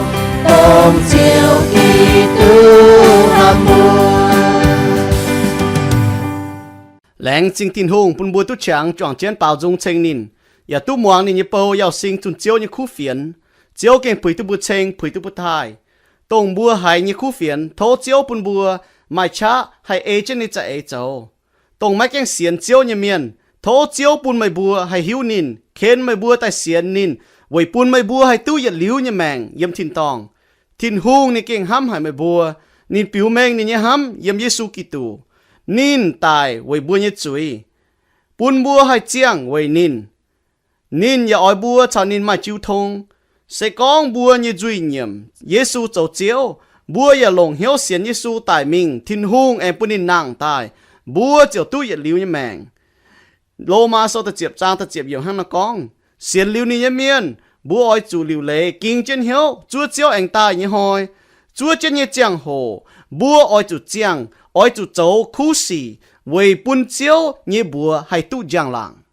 dongh Ziouv Giduc hnamv mbuo. Laengz zingh Tin-Hungh bun mbuo duqv qangx juangc jienv baaux nzung ceng ninh, yaac duqv muangx ninh nyei bou Yauh Sing zunh Ziouv nyei kuv fienx. Ziouv gengh puix duqv mbuo ceng, puix duqv mbuo taaih. Dongh mbuo haiz nyei kuv fienx, tov Ziouv bun mbuo maaih qaqv haih ei jienv ninh nyei za'eix zoux. Dongh maiv gaengh sienx Ziouv nyei mienh, tov Ziouv bun meih mbuo haih hiuv ninh, ken meih mbuo daaih sienx ninh, weic bun meih mbuo haih duqv yietc liuz nyei maengc yiem tin-dorngh. Tin-Hungh ninh gengh hnamv haic meih mbuo. Ninh biux mengh ninh nyei hnamv yiem Yesu Giduc. Ninh daic weic mbuo nyei zuiz, bun mbuo haih ziangh weic ninh. Ninh yaac oix mbuo caux ninh maaih jiu tong. Se gorngv mbuo nyei nzuih nyiemc Yesu zoux Ziouv, mbuo yaac longc hnyouv sienx Yesu daic mingh, Tin-Hungh aengx bun ninh nangh daaih, mbuo ziouc duqv yietc liuz nyei maengc. Lomaa Sou da'ziepc zaang da'ziepc yiemc hnangv naaiv gorngv, sienx liuz ninh nyei mienh, mbuo oix zuqc liuc leiz ging jienv hnyouv zuov Ziouv aengx daaih nyei hnoi. Zuov jienv nyei ziangh hoc, mbuo oix zuqc ziangh, oix zuqc zoux kuv sic weic bun Ziouv nyei mbuox haih duqv njang-laangc.